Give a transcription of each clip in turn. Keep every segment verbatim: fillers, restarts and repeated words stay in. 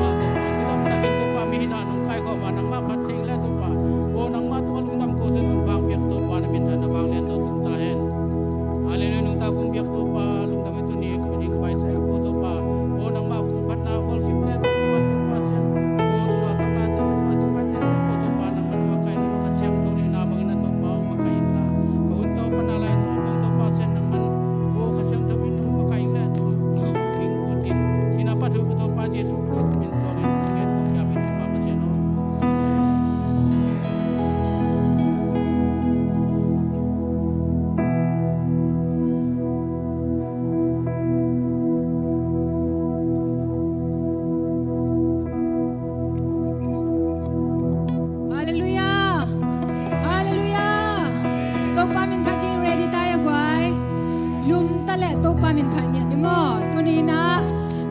Topa, Topa, nidang takin Topa, mi hi dan hong kaikhawm a, nangmah phat seng le Topa. O nangmah tungah lungdam kawsang hun pha hong piak Topa, na minthanna vanglian tawh tung ta hen. Halleluiah, nungta kong piak Topa, lungdam i tuni, ka ding ka bai sa ko Topa. O nangmah kong phatna, worship te Topa, Topa sian. O sula sakna te Topa, Topa te sian ko Topa, nangmah na makaih, na Kha Siangtho le na bangin a Topa, hong makaih inla. Ka hun Topa na lai Topa, Topa sian nangmah. O Kha Siangtho in hong makaih inla, Topa. Ping ko tin. Sina pat hu ka Topa, Jesu Khrist min suangin, kong ngen kong kiam hi Topa Pasian aw. Halleluiah. Halleluiah. Topa min phat hi, ready ta hia guai. Lum ta leh Topa min phat ngiat ni maw. Tuni in ah,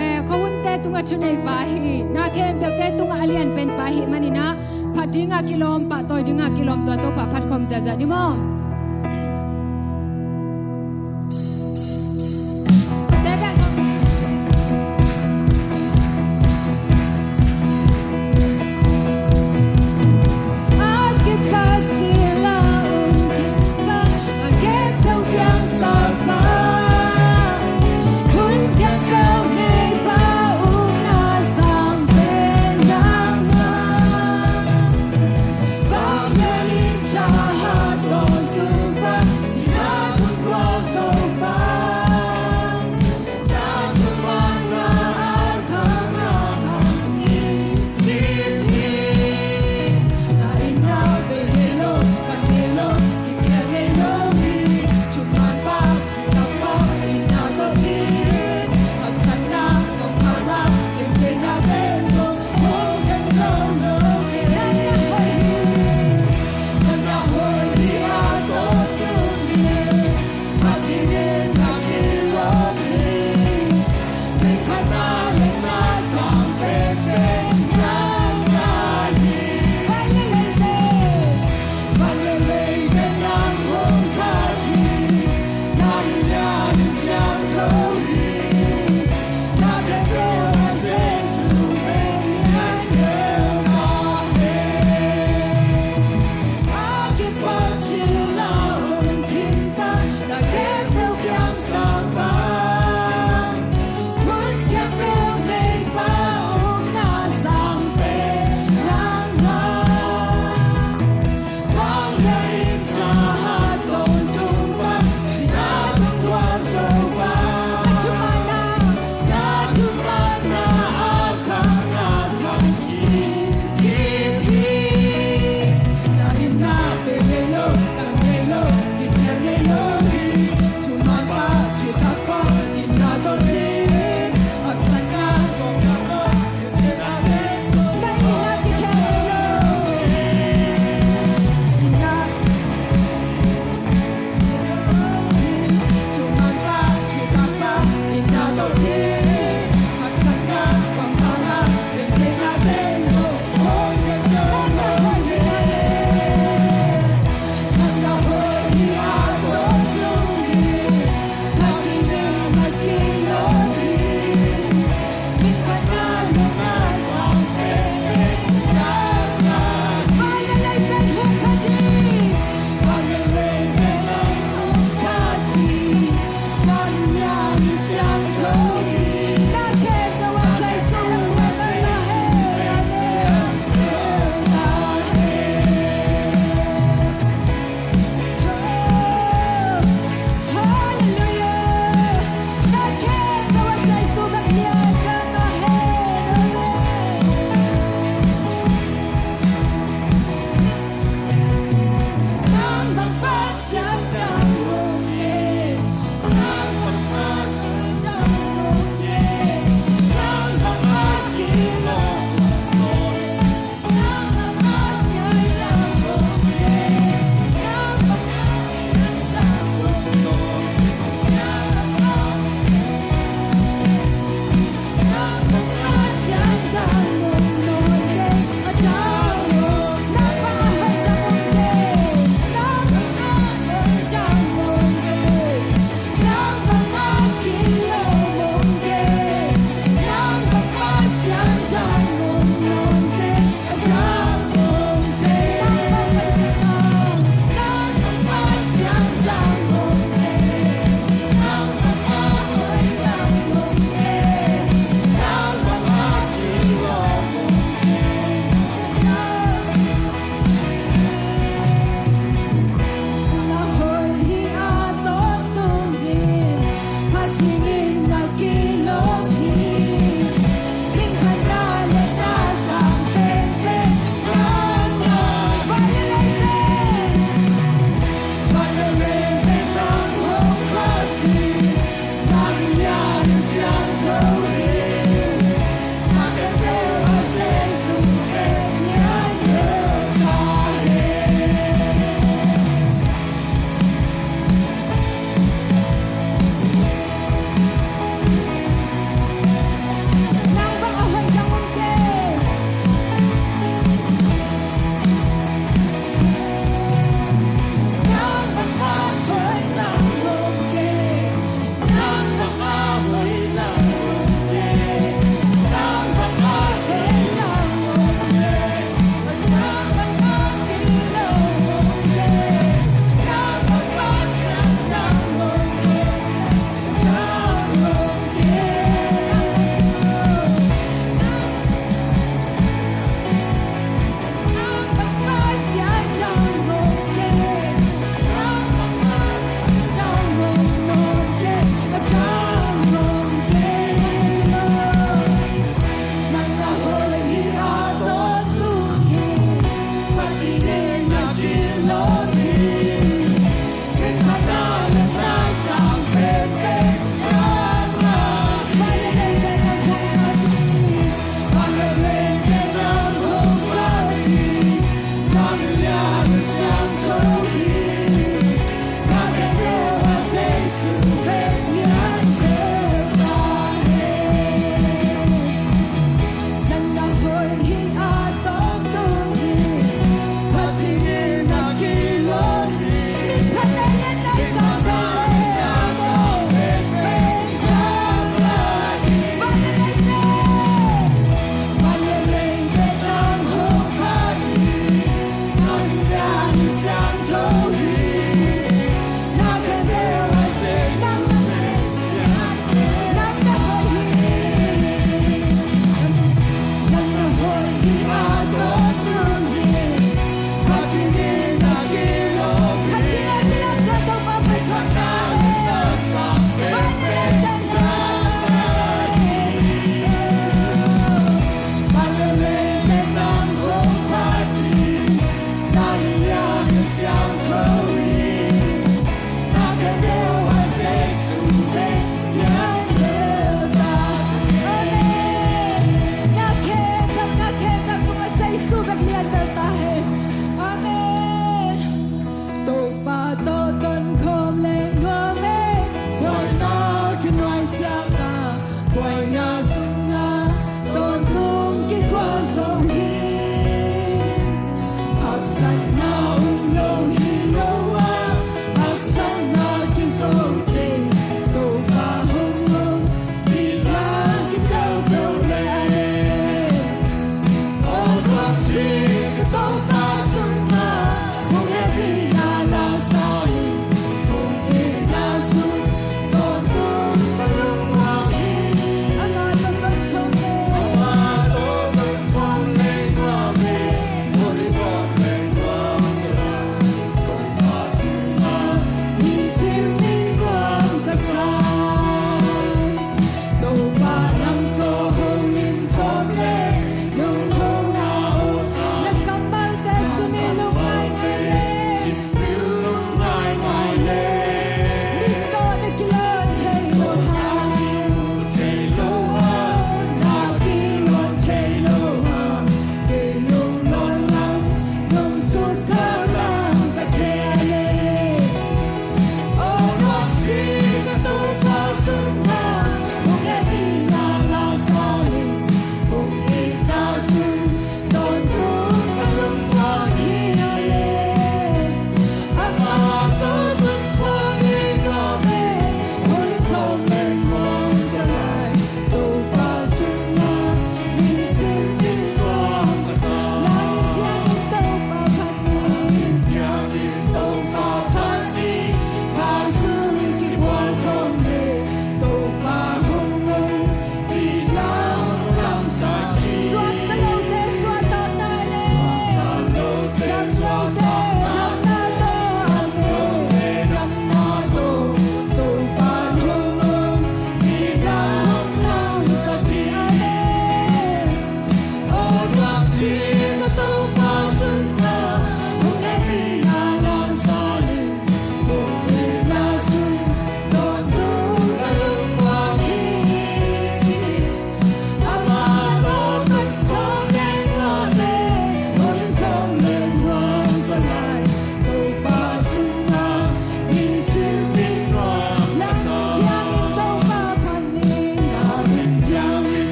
eh, khuahunte tungah thunei pa hi, na khempeuhte tungah a lian pen pa hi manin ah, phat dingah kilawm, pahtawi dingah kilawm, tua Topa phat khawm ziahziah ni maw.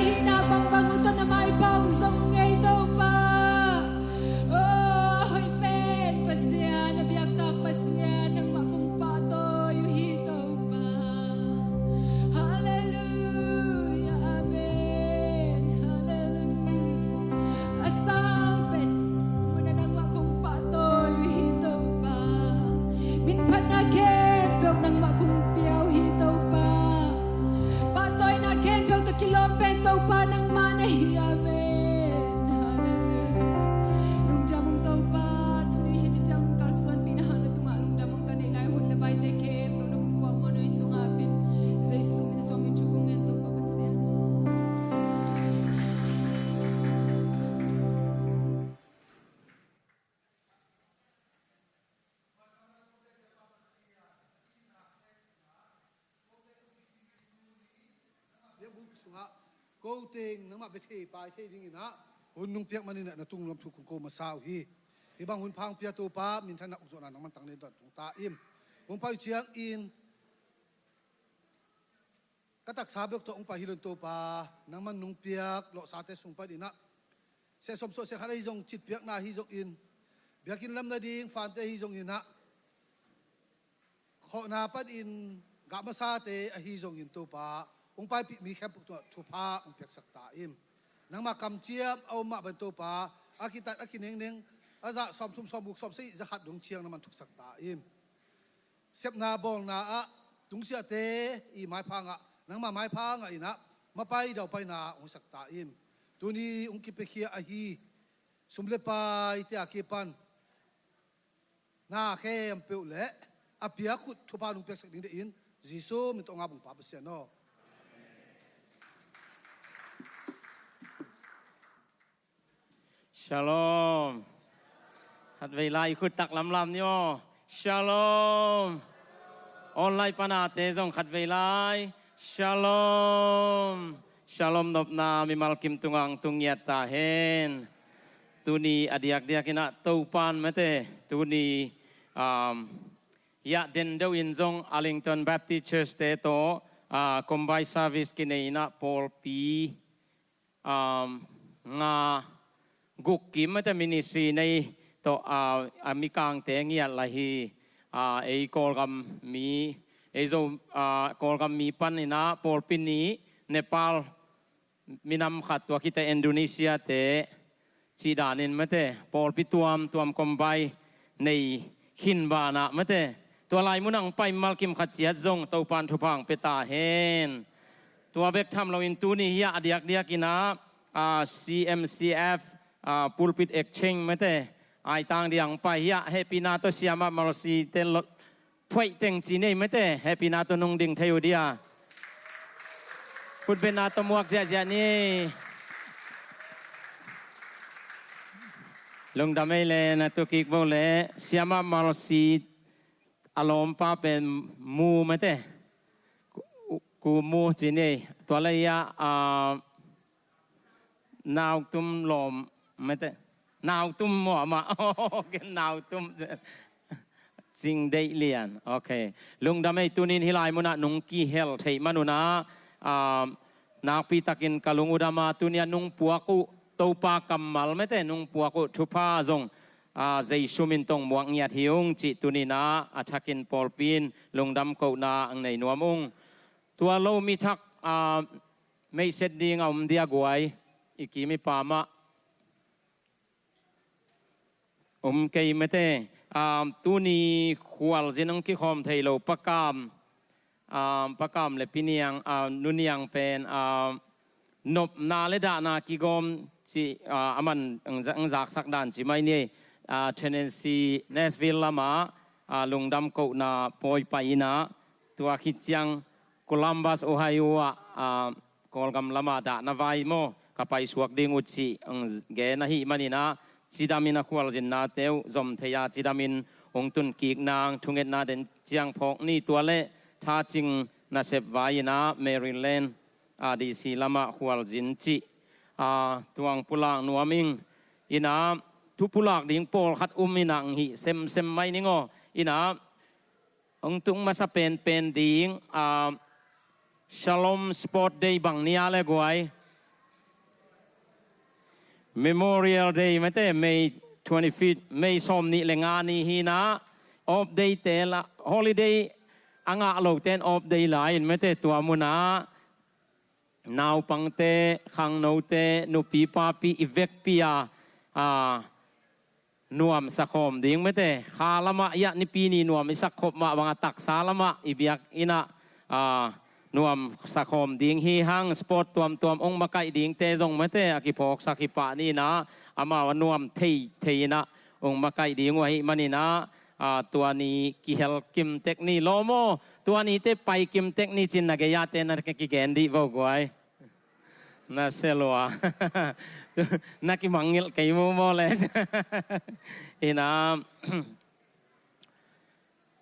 Hihna bangbang uh tawh na maipha uh zong uh ngei Topa. Oh, a hoih pen Pasian, a biaktak Pasian, nangmah kong pahtawi uh hi Topa. Halleluiah, amen. Halleluiah. A sang pen mun ah nangmah kong pahtawi uh hi Topa. Minphatna khempeuh nangmah kong pia uh hi Topa. Pahtawina khempeuh tawh kilawm pen Topa nangmah na hi. Amen. Halleluiah. Lungdam ung Topa, tuni hih ciang kalsuanpihna hang na tungah lungdam ung. Ka neih lai hun le vaite khempeuh na kum kuamah na i sungah pin, Jesu min suangin thu kong ngen Topa Pasian. Biakbuk sungah ko teng nangmah bia thei pai thei dingin ah hun nong piak manin ah na tung nuam thu kong ko masa uh hi. Hih bang hun pha hong pia Topa minthanna ukzawhna nangman tang nen tan tung ta in. Hong pai uh ciangin ka taksa bek tawh hong pai hi lo in Topa, nangman nong piak lawhsate sung panin ah, sia sawm suah sia khat ahi zong, citpiakna ahi zongin, biakinn lam nading fante ahi zongin ah, khawhna panin gah masate ahi zongin Topa, hong paipih mi khempeuh tungah thupha hong piaksak ta in. Nangmah kamciam a om mah bang Topa, a kitat a kinengneng, a zah sawmthum sawmguk sawmsagih zakhat dong ciang nangman thuksak ta in. Sepna bawlna ah tungsiahte i maipha ngah, nangmah maipha ngah in ah mapai daupaina hong sak ta in. Tuni hong kipiakhia ahi sum le paite a kipan na khempeuh le a piak uh thupha nong piaksak ding deihin Jesu min tawh nga bungpa Pasian aw. Shalom. Khatvei lai i khut tak lamlam ni aw. Shalom. Online panate zong khatvei lai. Shalom. Shalom nopna mimal kim tungah hong tung ngiat ta hen. Tuni a diakdiak in ah Topan mate, tuni, um, hiah den deuh in zong Arlington Baptist Church te tawh, ah, combine service kinei in ah pawlpi, um, nga guk kim mate ministry nei tawh, ah, a mikangte ngiat lai hi. Ah, ei Kawlgam mi, ei Zo, ah, Kawlgam mi pan in ah pawlpi nih Nepal minam khat, tua khit teh Indonesia te cih danin mate, pawlpi tuamtuam combine nei khin banah mate, tua lai munah hong pai mimal kim khat ciat zong Topan thupha hong pia ta hen. Tua bek tham loin tuni hiah a diakdiak in ah, ah, C M C F, ah, pulpit exchange mate, aitang ding hong pai hiah, hehpihna tawh siamah Mercy te lo, phuaih teng ci nei mate, hehpihna tawh nung ding thei uh dia. Khutbetna tawh muak ziahziah ni. Lungdam ei le na tu kik bo le, siamah Mercy a lawmpa pen Mu mate. Ku, Ku Mu ci nei. Tua lei ah, ah, Nautum lawm mate. Nautum maw amah? Okay, Nautum. Cing Deih Lian. Okay. Lungdam ei, tunin hih lai munah nung kihel theih man un ah, ah, nakpi takin ka lung uh dam a, tuni a nung puak uh Topa kammal mate, nung puak uh thupha zong, ah, Jesu min tawh muak ngiat hi ung cih tunin ah a thakin pawlpi in lungdam kohna hong nei nuam ung. Tua lo mi thak, ah, meihset ding a om dia guai, i kim i pam ah. Om kei mate, ah, tuni khualzin hong kikhawm thei lo Pa Kam, ah, Pa Kam le Pi Niang, ah, Nu Niang pen, ah, nopna le dahna kigawm cih, ah, aman hong za-, hong zaksak dan ci mai ni. Ah, Tennessee, Nashville lamah, ah, lungdam kohna pawi pai in ah, tua khit ciang Columbus, Ohio ah, ah, Kawlgam lamah dahna vai maw, ka paisuak ding uh cih hong gen ahih manin ah, cidamin a khualzinnate uh zom thei a, cidamin hong tunkik nang thungetna den ciang phawk ni. Tua le thacing nasep vai in ah Maryland, ah, D C lamah khualzin cih, ah, tua hong pulak nuam ing. In ah thu pulak ding pawlkhat um in ah hong hih semsem mai ning aw. In ah hong tung masa penpen ding, ah, Shalom Sport Day bang ni a le guai. Memorial Day mate, May twenty-fifth, May sawm nih le nga ni hi-in ah, off day te la, holiday a ngah lote in off day la-in mate, tua munah naupangte, khangnote, nupi papi i vekpi a, a, nuamsa khawm ding mate. Kha lamah hiah Nipi ni nuam i sak khop mah bangah taksa lamah i biakinn ah, a, nuamsa khawm ding hi hang. Sport tuamtuam hong makaih dingte zong mate, a kiphawksak hi pah ni-in ah, amau a nuam theithei in ah hong makaih ding uh ahih manin ah, a, tua ni kihel kim tek ni lawm aw. Tua nite pai kim tek ni ci-in na gei-ate na kigen dih vo guai. Na se lua. Na kimangngilh kei mu maw le. Ina,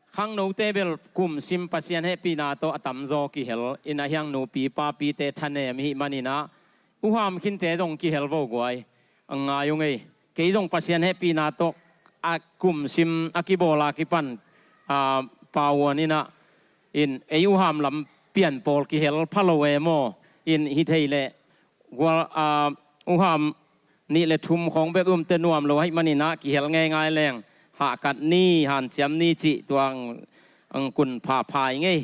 khangnote bel kumsim Pasian hehpihna tawh a tamzaw kihel. Ina, hiang nupi papite thanem ihih manin ah, uham khinte zong kihel vo guai. A ngai ung ei. Kei zong Pasian hehpihna tawh a kumsim a kibawl a kipan, a, pauan in ah, in ei uham lam pian pawl kihel pha lo e maw. In hi thei leh gual, a, uham nih le thum khawng bek umte nuam lo ahih manin ah kihel ngeingai leng hahkat ni, hanciam ni cih tua ang, ang kun phapha i ngei.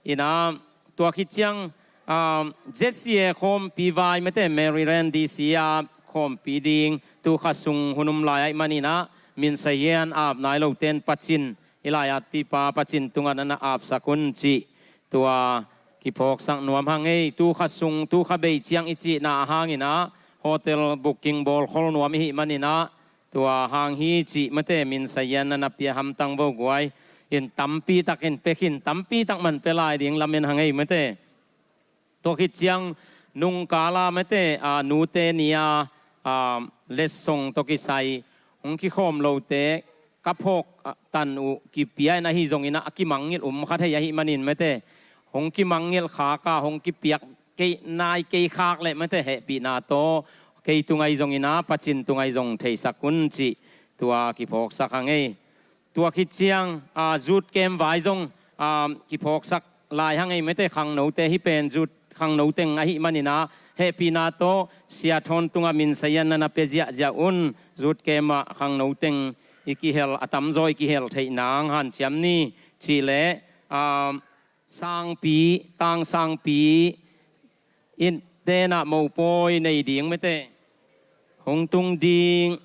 Ina, tua khit ciang, um, Z C A khawmpi vai mate, Maryland D C a khawmpi ding, tu kha sung hun um lai ahih manin ah, minsahian ap nai lote in pacin, i lai-atpipa pacin tungah na na apsak un cih tua kiphawksak nuam hang ei. Tu kha sung, tu kha bei ciang i cihna a hangin ah, hotel booking bawlkhol nuam ihih manin ah, tua hang hi cih mate, minsahian na na pia hamtang vo guai. In tampi takin pia khin, tampi tak man pia lai ding lamen hang ei mate. Tua khit ciang nungkala mate, a, nute ni-a, a, letsong tawh kisai hong kikhawm lote ka phawk, a, tan uh kipia in ahi zongin ah, a kimangngilh um kha thei ahih manin mate, hong kimangngilh khak a, hong kipiak kei nai kei khak leh mate, hehpihna tawh kei tung ahi zongin ah, pacin tung ahi zong theisak un cih tua kiphawksak hang ei. Tua khit ciang, a, youth camp vai zong, a, kiphawksak lai hang ei mate, khangnote hi pen youth khangno teng ahih manin ah, hehpihna tawh sia thawn tungah minsahian na na pia ziahziah un. Youth camp ah khangno teng i kihel, a tamzaw i kihel theih nang hanciam ni cih leh, a, Sangpi, Tang Sangpi in te in ah mopawi nei ding mate, hong tung ding.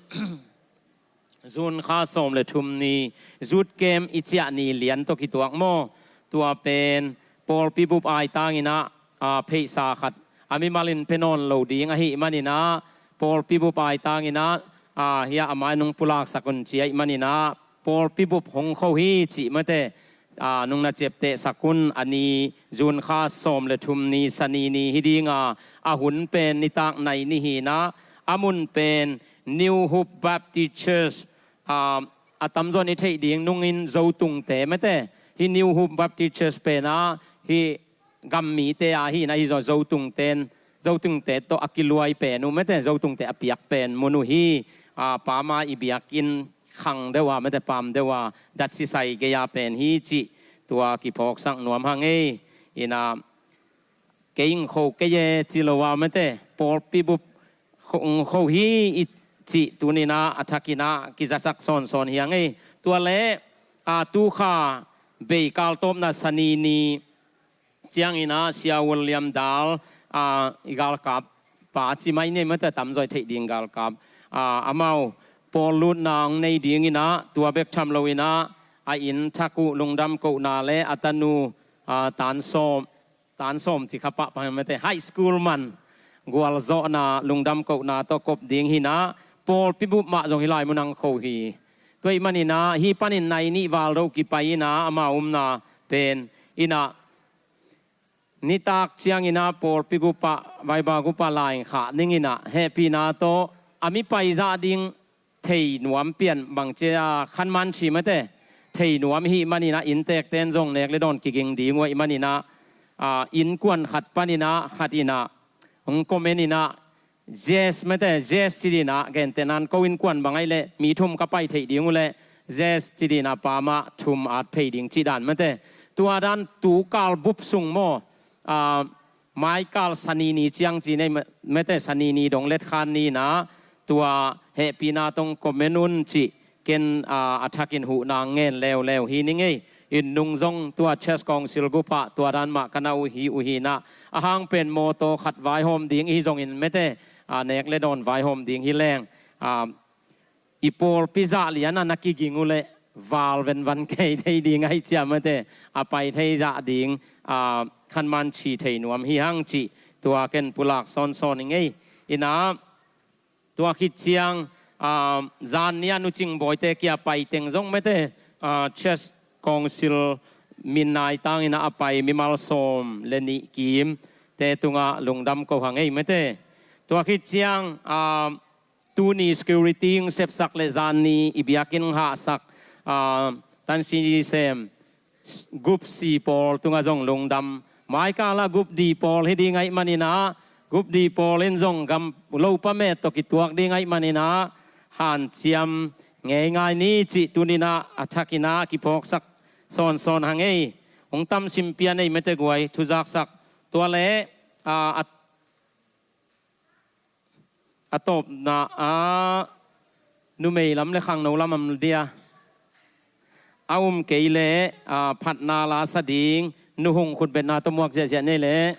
June kha sawm le thum ni youth camp i ciah ni lian tawh kituak maw. Tua pen pawlpi bup aitang in ah, a, pheisa khat a mimal in pia nawn lo ding ahih manin ah, pawlpi bup aitang in ah, a, hiah a mai nung pulaksak un ci ahih manin ah, pawlpi bup hong kho hi cih mate, a, nung na ciaptehsak un. A ni June kha sawm le thum ni Sani ni hi ding a, a hun pen nitak nai ni hi-in ah, a mun pen New Hope Baptist Church, a, a tamzaw in i theih ding nungin Zotungte mate. Hih New Hope Baptist Church pen ah, hih gammite a hi-in ah, hih zong Zotungte in, Zotungte tawh a kiluai pen uh mate, Zotungte a piak pen mun uh hi. A, pam a i biakinn khang deuh a mate, pam deuh a, datsisai gei-a pen hi cih tua kiphawksak nuam hang ei. Ina, kei ing kho kei e ci lo a mate, pawlpi bup kho, kho hi i cih tuni-in ah, a thakin ah kizasak sawnsawn hi hang ei. Tua leh, a, tu kha bei kal tawpna Sani ni ciangin ah, Sia William Dal, a, i galkap pa ci mai ni mate, tamzaw i theih ding galkap, a, amau pawl lutna hong nei dingin ah, tua bek tham loin ah, a inn thak uh lungdam kohna le a tanu, a, tan sawm, tan sawm ci kha pah pah mate, high school man gualzawhna lungdam kohna tawh kop ding hi-in ah, pawlpi bup mah zong hih lai mun hong kho hi. Tua ahih manin ah, hih panin nai nih val deuh kipai in ah, amau umna pen in ah, nitak ciangin ah pawlpi gup ah, vaiba gup ah lai khah ning in ah, hehpihna tawh a mi paizah ding thei nuam pian, bangci a khanman ci mate, thei nuam ihih manin ah, inntekte in zong nek le dawn kiging ding uh ahih manin ah, a, innkuan khat panin ah, khat in ah hong comment in ah, Yes mate, yes ci ding ah, gentehna-in ko innkuan bang ahih leh mi thum ka pai theih ding uh leh, yes ci ding ah, pam ah thum at phei ding cih dan mate. Tua dan tu kal bup sung maw, a, mai kal Sani ni ciang ci nei mate, Sani ni dong letkhan ni-in ah, tua hehpihna tawh comment un cih ken, aa, a thakin huhna ngen leuleu hi ning ei. Inn nung zong tua Church Council group ah tua dan mah ka na uh hi uh hi na, a hang pen mawtaw khat vaihawm ding i hi zongin mete, aa, nek le dawn vaihawm ding hi leng, aa, i pawlpi zah lian a na kiging uh leh val venvan kei thei ding ahi ciah mete, a pai thei zah ding, aa, khanman ci thei nuam hi hang cih tua ken pulak sawnsawn ing ei. Ina tua khit ciang, aa, zan ni a Nu Cing Bawite kia pai teng zong mete, aa, Church Council min naitang ina a pai mimal sawm le nih kim te tungah lungdam ko hang ei mete. Tua khit ciang, aa, tuni security hong sepsak le zan ni i biakinn hong hahsak, aa, tansi sem group C pawl tungah zong lungdam. Maikal ah group D pawl hi ding ahih manin ah, group D pawl in zong gam lopa met tawh kituak ding ahih manin ah, hanciam ngeingai ni cih tuni-in ah a thakin ah kiphawksak sawnsawn hang ei. Hong tamsim pian ei mete guai, thuzaksak. Tua leh, aa, a A tawpna ah numei lam le khangno lam am dia? A um kei leh, aa, phatna la sa ding Nu Hung khutbetna tawh muak ziahziah nei leh.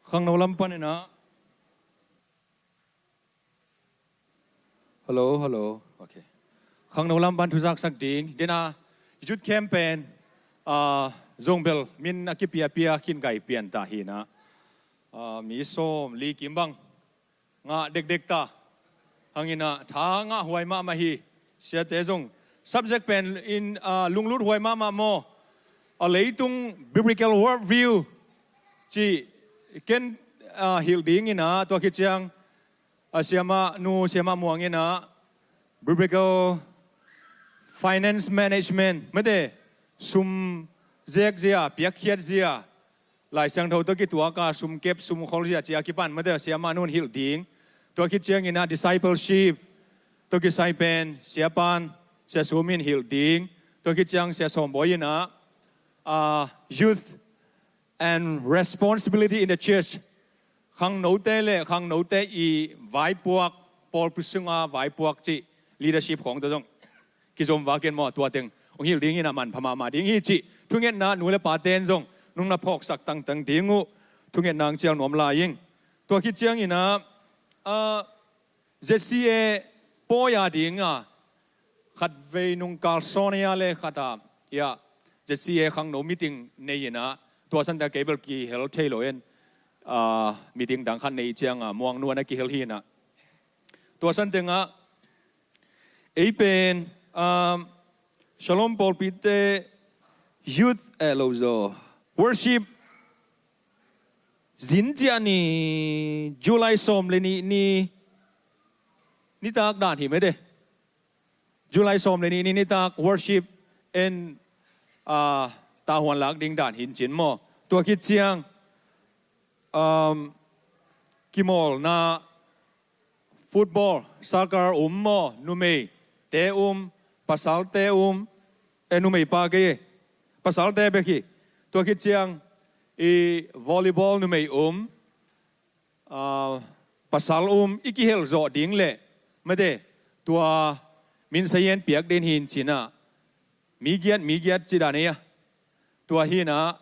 Khangno lam panin ah. Hello, hello. Okay. Khangno lam pan thuzaksak ding. Dena youth camp pen, ah, zong bel min a kipiapia khin gai pian ta hi na. Ah, mi sawm li kim bang ngah dekdek ta. Hangin ah tha ngah huai mahmah hi. Siate zong subject pen in, ah, lunglut huai mahmah maw? A leitung biblical worldview ci ken, ah, hilh dingin ah tua khit ciang a siamah nu, siamah muangin ah biblical finance management, mate, sum zek zia, piakkhiat zia, Lai Siangtho tawh kituak a sum kep, sum khol zia ci a kipan, mate, siamah nun hilh ding. Tua khit ciangin ah discipleship tawh kisai pen siapan, sia Sum in hilh ding. Tua khit ciang sia Sawm Bawi in ah, ah, youth and responsibility in the church. Khangnote le khangnote i vaipuak, pawlpi sunga vaipuak cih leadership khawng tawh zong kizom vak in maw, tua teng hong hilh dingin a manpha mahmah ding hi cih thungetna nu le pate'n zong nong na phawksak tangtang ding uh thungetna hong cial nuam lai ing. Tua khit ciangin ah, ah, Z C A pawi a ding a, khatvei nung kal sawn a le khat a, ia, Z C A khangno meeting nei in ah, tua sante kei bel kihel thei lo in, ah, meeting dang khat nei ciang a, Muang nu a na kihel hi in ah. Tua santeng ah, ei pen, ah, Shalom pawlpite youth, eh, lo zaw, worship zin ciah ni, July sawm le nih ni, nitak dan hi mete. July sawm le nih ni nitak worship en, ah, tahuan lak ding dan hi in cin maw? Tua khit ciang, um, kimawlna football, soccer um maw, numeite um, pasalte um, eh, numei pa kei, pasalte bek hi. Tua khit ciang i volleyball numei um, ah, pasal um, i kihel zawh ding le, mate, tua min sayen piak den hi in cin ah, mi giat, mi giat ci dan ei a. Tua hi in ah,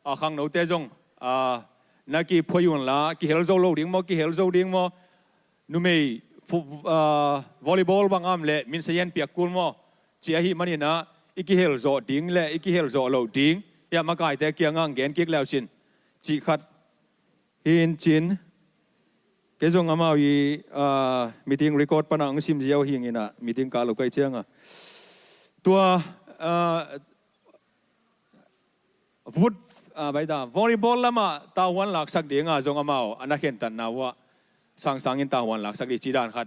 a khangnote zong, ah, na kiphuai un la, kihel zo lo ding maw, kihel zo ding maw, numei fu-, ah, volleyball bang am le min sayen piak kul maw, ci ahih manin ah, i kihel zawh ding le i kihel zawh lo ding, ia, makaite kiangah gen kik leu cin, cih khat hi in cin. Kei zong amau i, ah, meeting record pan ah hong sim ziau hi ing in ah, meeting kah lo ka hih ciang a, tua, ah, vut, ah, baita, volleyball lam ah tahuan laksak ding a zong amau a na khentatna uh ah sangsang in tahuan laksak ding ci dan khat,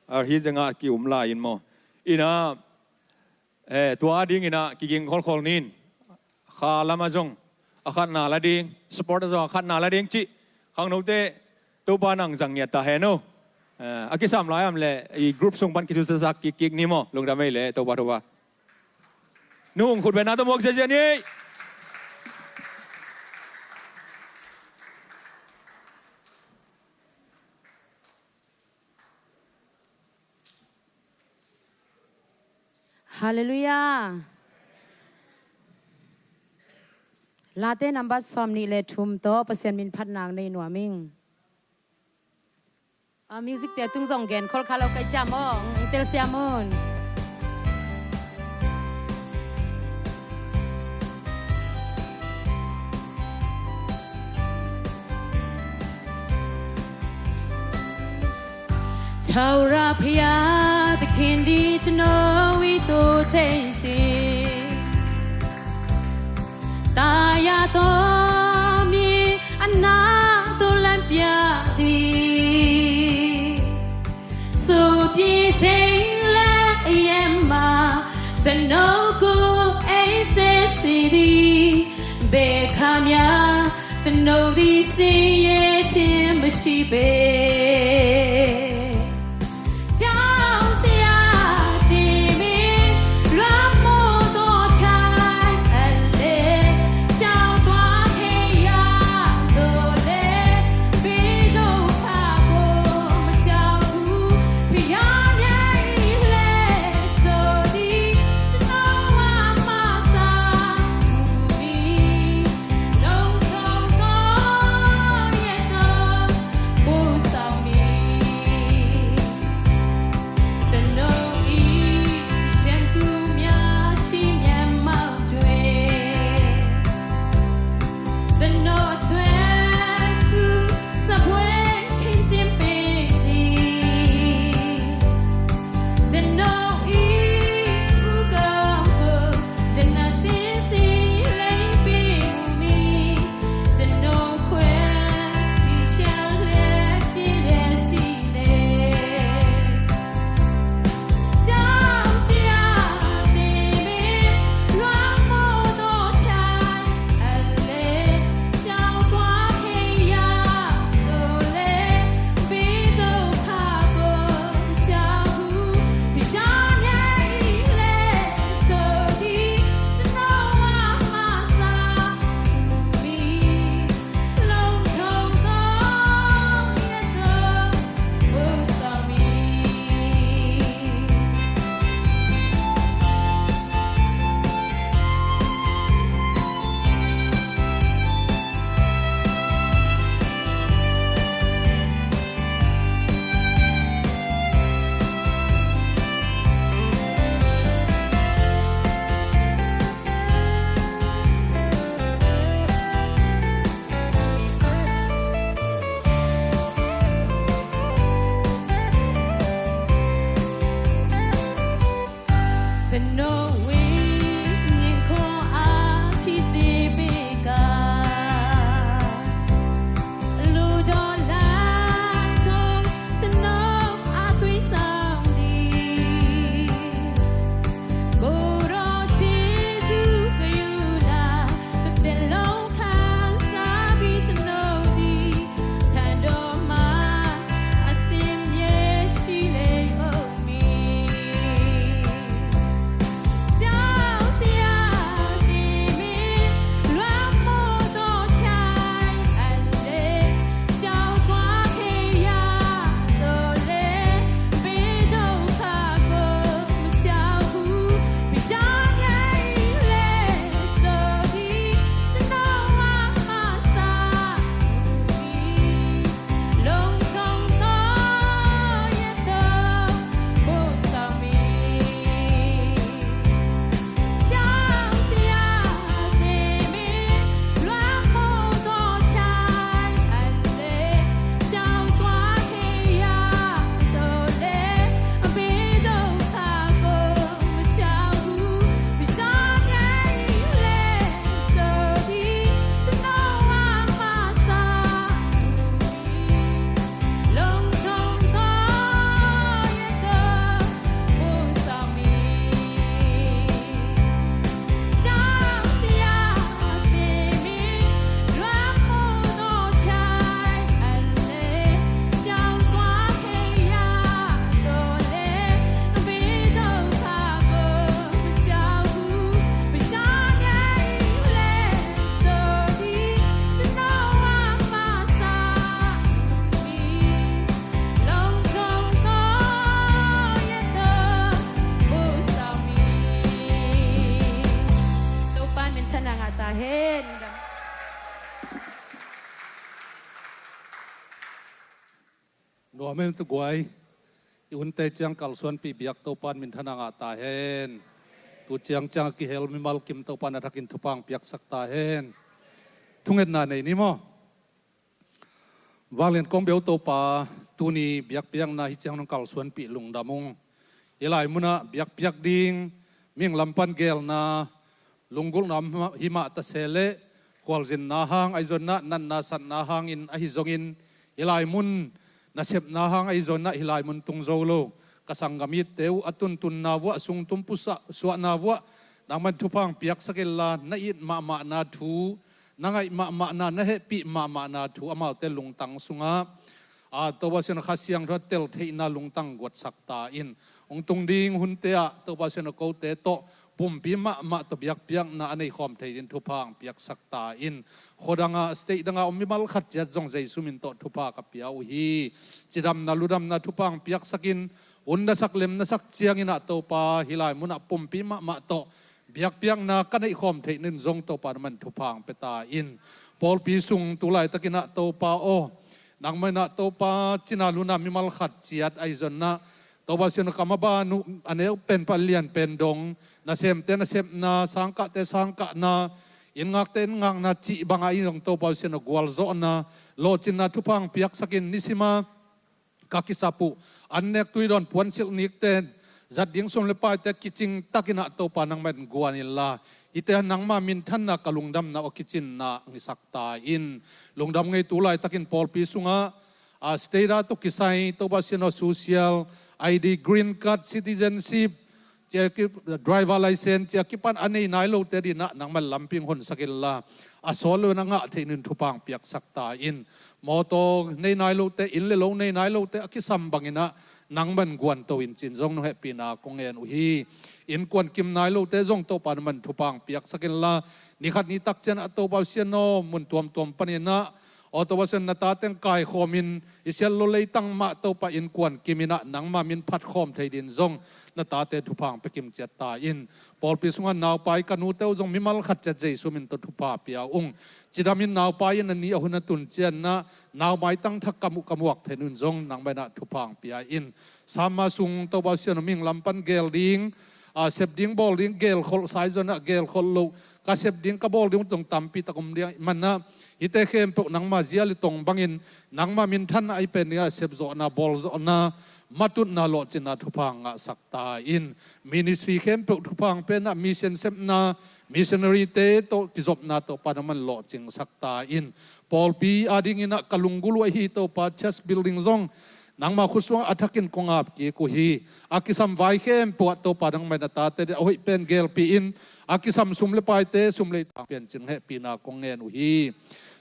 ah, hi zeng ah ki-um lai in maw? In ah, eh, tua a dingin ah kiging kholkhol ni in, kha lam ah zong a khatna la ding, sport ah zong a khatna la ding cih khangnote Topa nang zang ngiat ta hen uh. Eh, a kisam lai am le i group sung pan kithuzaksak kik kik ni maw, lungdam ei le Topa, Topa. Nu Hung khutbetna tawh muak ziahziah ni. Halleluiah. Late nambat sawm nih le thum tawh Pasian min phatna nei nuam ing. A music te tung zong gen khol kha lo kai ciam aw, tel siam un. Thau ra phia takin di tano i to tensi. Taya to mi anak to lan pia di. Supi sing le yema tano ku ei se si di. Be kamya tano di si ye tin masi be. ကြောက်စရာတမီ လွှမ်းမိုးသောထိုင်အလဲ ရှောင်သွားခဲ့ရလို့လဲ ပြီးတော့ခါဖို့မကြောက်ဘူး ဖျားများ၏လဲဆိုသည် ကျွန်တော်ဝါမဆာမူမီ လုံးစုံသောရဲ့သောပို့ဆောင် Amen. Nuam em tuguai. I unte ciang kalsuanpih biak Topan minthanna ngah ta hen. Tu ciang ciang a kihel mimal kim Topan a thakin thupha hong piaksak ta hen. Thungetna nei ni maw? Vanglian kong bia uh Topa, tuni biakpiakna hi ciang nong kalsuanpih lungdam ung. Hih lai munah biakpiak ding, mihing lam pan gelna, lunggulhna hi mah ta se leh, khualzinna hang ahi zongin ah, natna satna hangin ahi zongin, hih lai mun nasepna hang ahi zongin ah, hih lai mun tung zo lo ka sanggam itte uh a tuntunna vuah, sungtum pusuahna vuah, nangman thupha hong piaksak inla, na it mahmahna thu, na ngaih mahmahna, na hehpih mahmahna thu amaute lungtang sungah, a, Topa Pasian, Kha Siangtho a tel theihna lungtang guatsak ta in. Hong tung ding hunte ah Topa Pasian, kote tawh pumpi mahmah tawh biakpiakna a nei khawm thei ding thupha hong piaksak ta in. Khuadangah, state dangah om mimal khat ciat zong Jesu min tawh thupha ka pia uh hi. Cidamna ludamna thupha hong piaksak in. Hun na sak lem na sak ciangin ah Topa, hih lai munah pumpi mahmah tawh biakpiakna ka neih khawm theih nading zong Topa nangman thupha hong pia ta in. Pawlpi sung tu laitakin ah Topa aw, nangman ah Topa, cina luna mimal khat ciat ahi zongin ah, Topa Pasian, ka maban uh a neu pen pan lian pen dong, nasemte nasepna, sangkahte sangkahna, inn ngakte inn ngakna cih bangah ahi zong Topa Pasian, gualzawhna, lawhcinna thupha hong piaksak in. Nisima ka kisap uh an nek tui dawn puansilh nikten zat ding sum le paite kicing takin ah Topa nangman guan inla, hihte nangma minthanna, ka lungdamna uh a kicinna hong hisak ta in. Lungdam ngei, tu laitakin pawlpi sungah, a, state a tawh kisai Topa Pasian aw, social I D, green card, citizenship, cia ki, driver license cia kipan a nei nai lote adingin ah nangman lampi hong honsak inla, a sawt lo in a ngah theih nading thupha hong piaksak ta in. Mawtaw nei nai lote, inn le lo nei nai lote a kisam bangin ah nangman guanto in, ci-in zong nong hehpihna kong ngen uh hi. Innkuan kim nai lote zong Topa nangman thupha hong piaksak inla, ni khat ni tak ciang ah Topa Pasian aw, mun tuamtuam panin ah, aw Topa Pasian, na tate hong kaikhawmin, i siat lo leitang mah Topa innkuan kimin ah nangma min phat khawm thei dingin zong na tate thupha hong pia kim ciat ta in. Pawlpi sungah naupai ka nute uh zong mimal khat ciat Jesu min tawh thupha pia ung. Cidamin naupai in a ni a hun a tun ciangin ah nau maitang thak ka muh ka muak theih nading zong nangman ah thupha hong pia in. Sama sung Topa Pasian aw, mihing lam pan gel ding, a, sep ding bawl ding gelkholh sa ahi zongin ah gelkholh loh, ka sep ding ka bawl ding uh zong tampi tak om ding ahih manin ah, hihte khempeuh nangma zia le tong bangin, nangma minthanna ahi pen dingin ah sepzawhna, bawlzawhna, matutna, lawhcinna thupha hong ngahsak ta in. Ministry khempeuh thupha hong pia in ah, mission sepna, missionary-te tawh kizopna Topa nangman lawhcingsak ta in. Pawlpi adingin ah ka lunggulh uh ahi Topa, church building zong nangma khut sungah a thakin kong ap kik uh hi. A kisam vai khempeuh ah Topa nangman na tate adingin a hoih pen gelpih in, a kisam sum le paite sum leitang pia in, ci-in hong hehpihna kong ngen uh hi.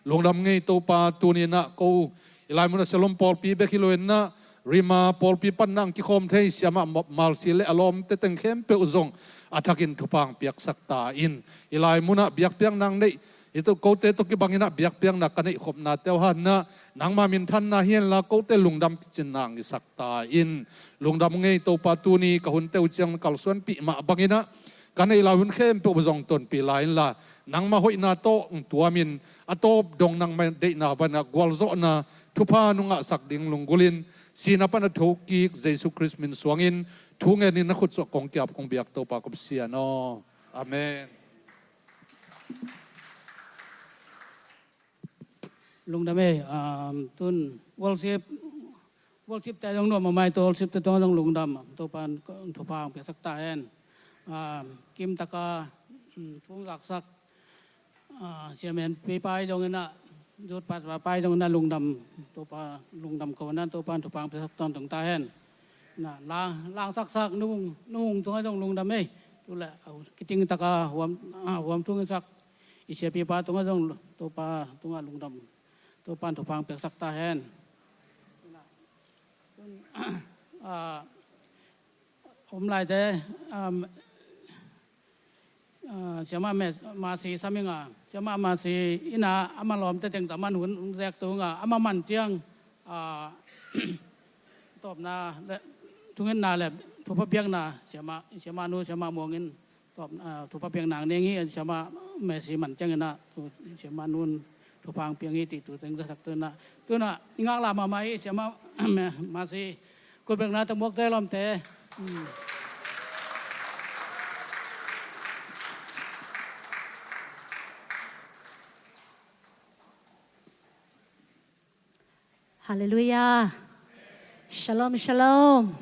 Lungdam ngei Topa, tuni-in ah ko hih lai munah Sialom pawlpi bek hi lo-in ah, Rima pawlpi panna hong kikhawm thei siamah Malsi le a lawmte teng khempeuh zong a thakin thupha hong piaksak ta in. Hih lai munah biakpiakna hong neih, hih tawh kote tawh kibangin ah biakpiakna ka neih khopnate uh hangin ah nangma minthanna hi henla, kote lungdam kicinna hong hisak ta in. Lungdam ngei Topa, tuni ka hunte uh ciang kalsuanpih mah bangin ah, ka neih lai hun khempeuh uh zong tonpih lai inla, nangma hoihna tawh hong tuamin, a tawp dong nangma deihna banah gualzawhna thupha nong ngahsak ding lunggulhin, sihna pan a thokik Jesu Khrist min suangin thu ngenin na khut sungah kong ki-ap kong biak Topa ka Pasian aw. Amen. Lungdam ei, um, tun worship, worship te zong nuam mahmah ei, tun worship te tungah zong lungdam, Topa'n thupha hong piaksak ta hen. Um, kim taka, um, thu hong zaksak, uh, siamen pipa i zongin ah, youth pastor pa i zongin ah lungdam, Topa lungdam ko na, Topa'n thupha hong piaksak tawntung ta hen. Na, la, langsaksak, nu Hung, nu Hung tungah zong lungdam ei. Tu leh, uh, kiting taka huam, uh, huam thungin sak i siapipa tungah zong Topa tungah lungdam, Topa'n thupha hong piaksak ta hen. Ah, om laite, um, ah, siamah Mercy Saminga, siamah Mercy in ah, amah lawmte teng tawh amah hun zek tung a, amah man ciang, ah, tawpna le thungetna le thupha piakna, siamah, siamah nu, siamah Muang in tawp, ah, thupha piakna neng hi, siamah Mercy man ciangin ah tu siamah nun thupha hong piang hi cih tu teng zasak. Tu-in ah, tu-in ah i ngaklah mahmah hi siamah Mercy. Khutbetna tawh muakte lawmte. Halleluiah. Shalom, shalom.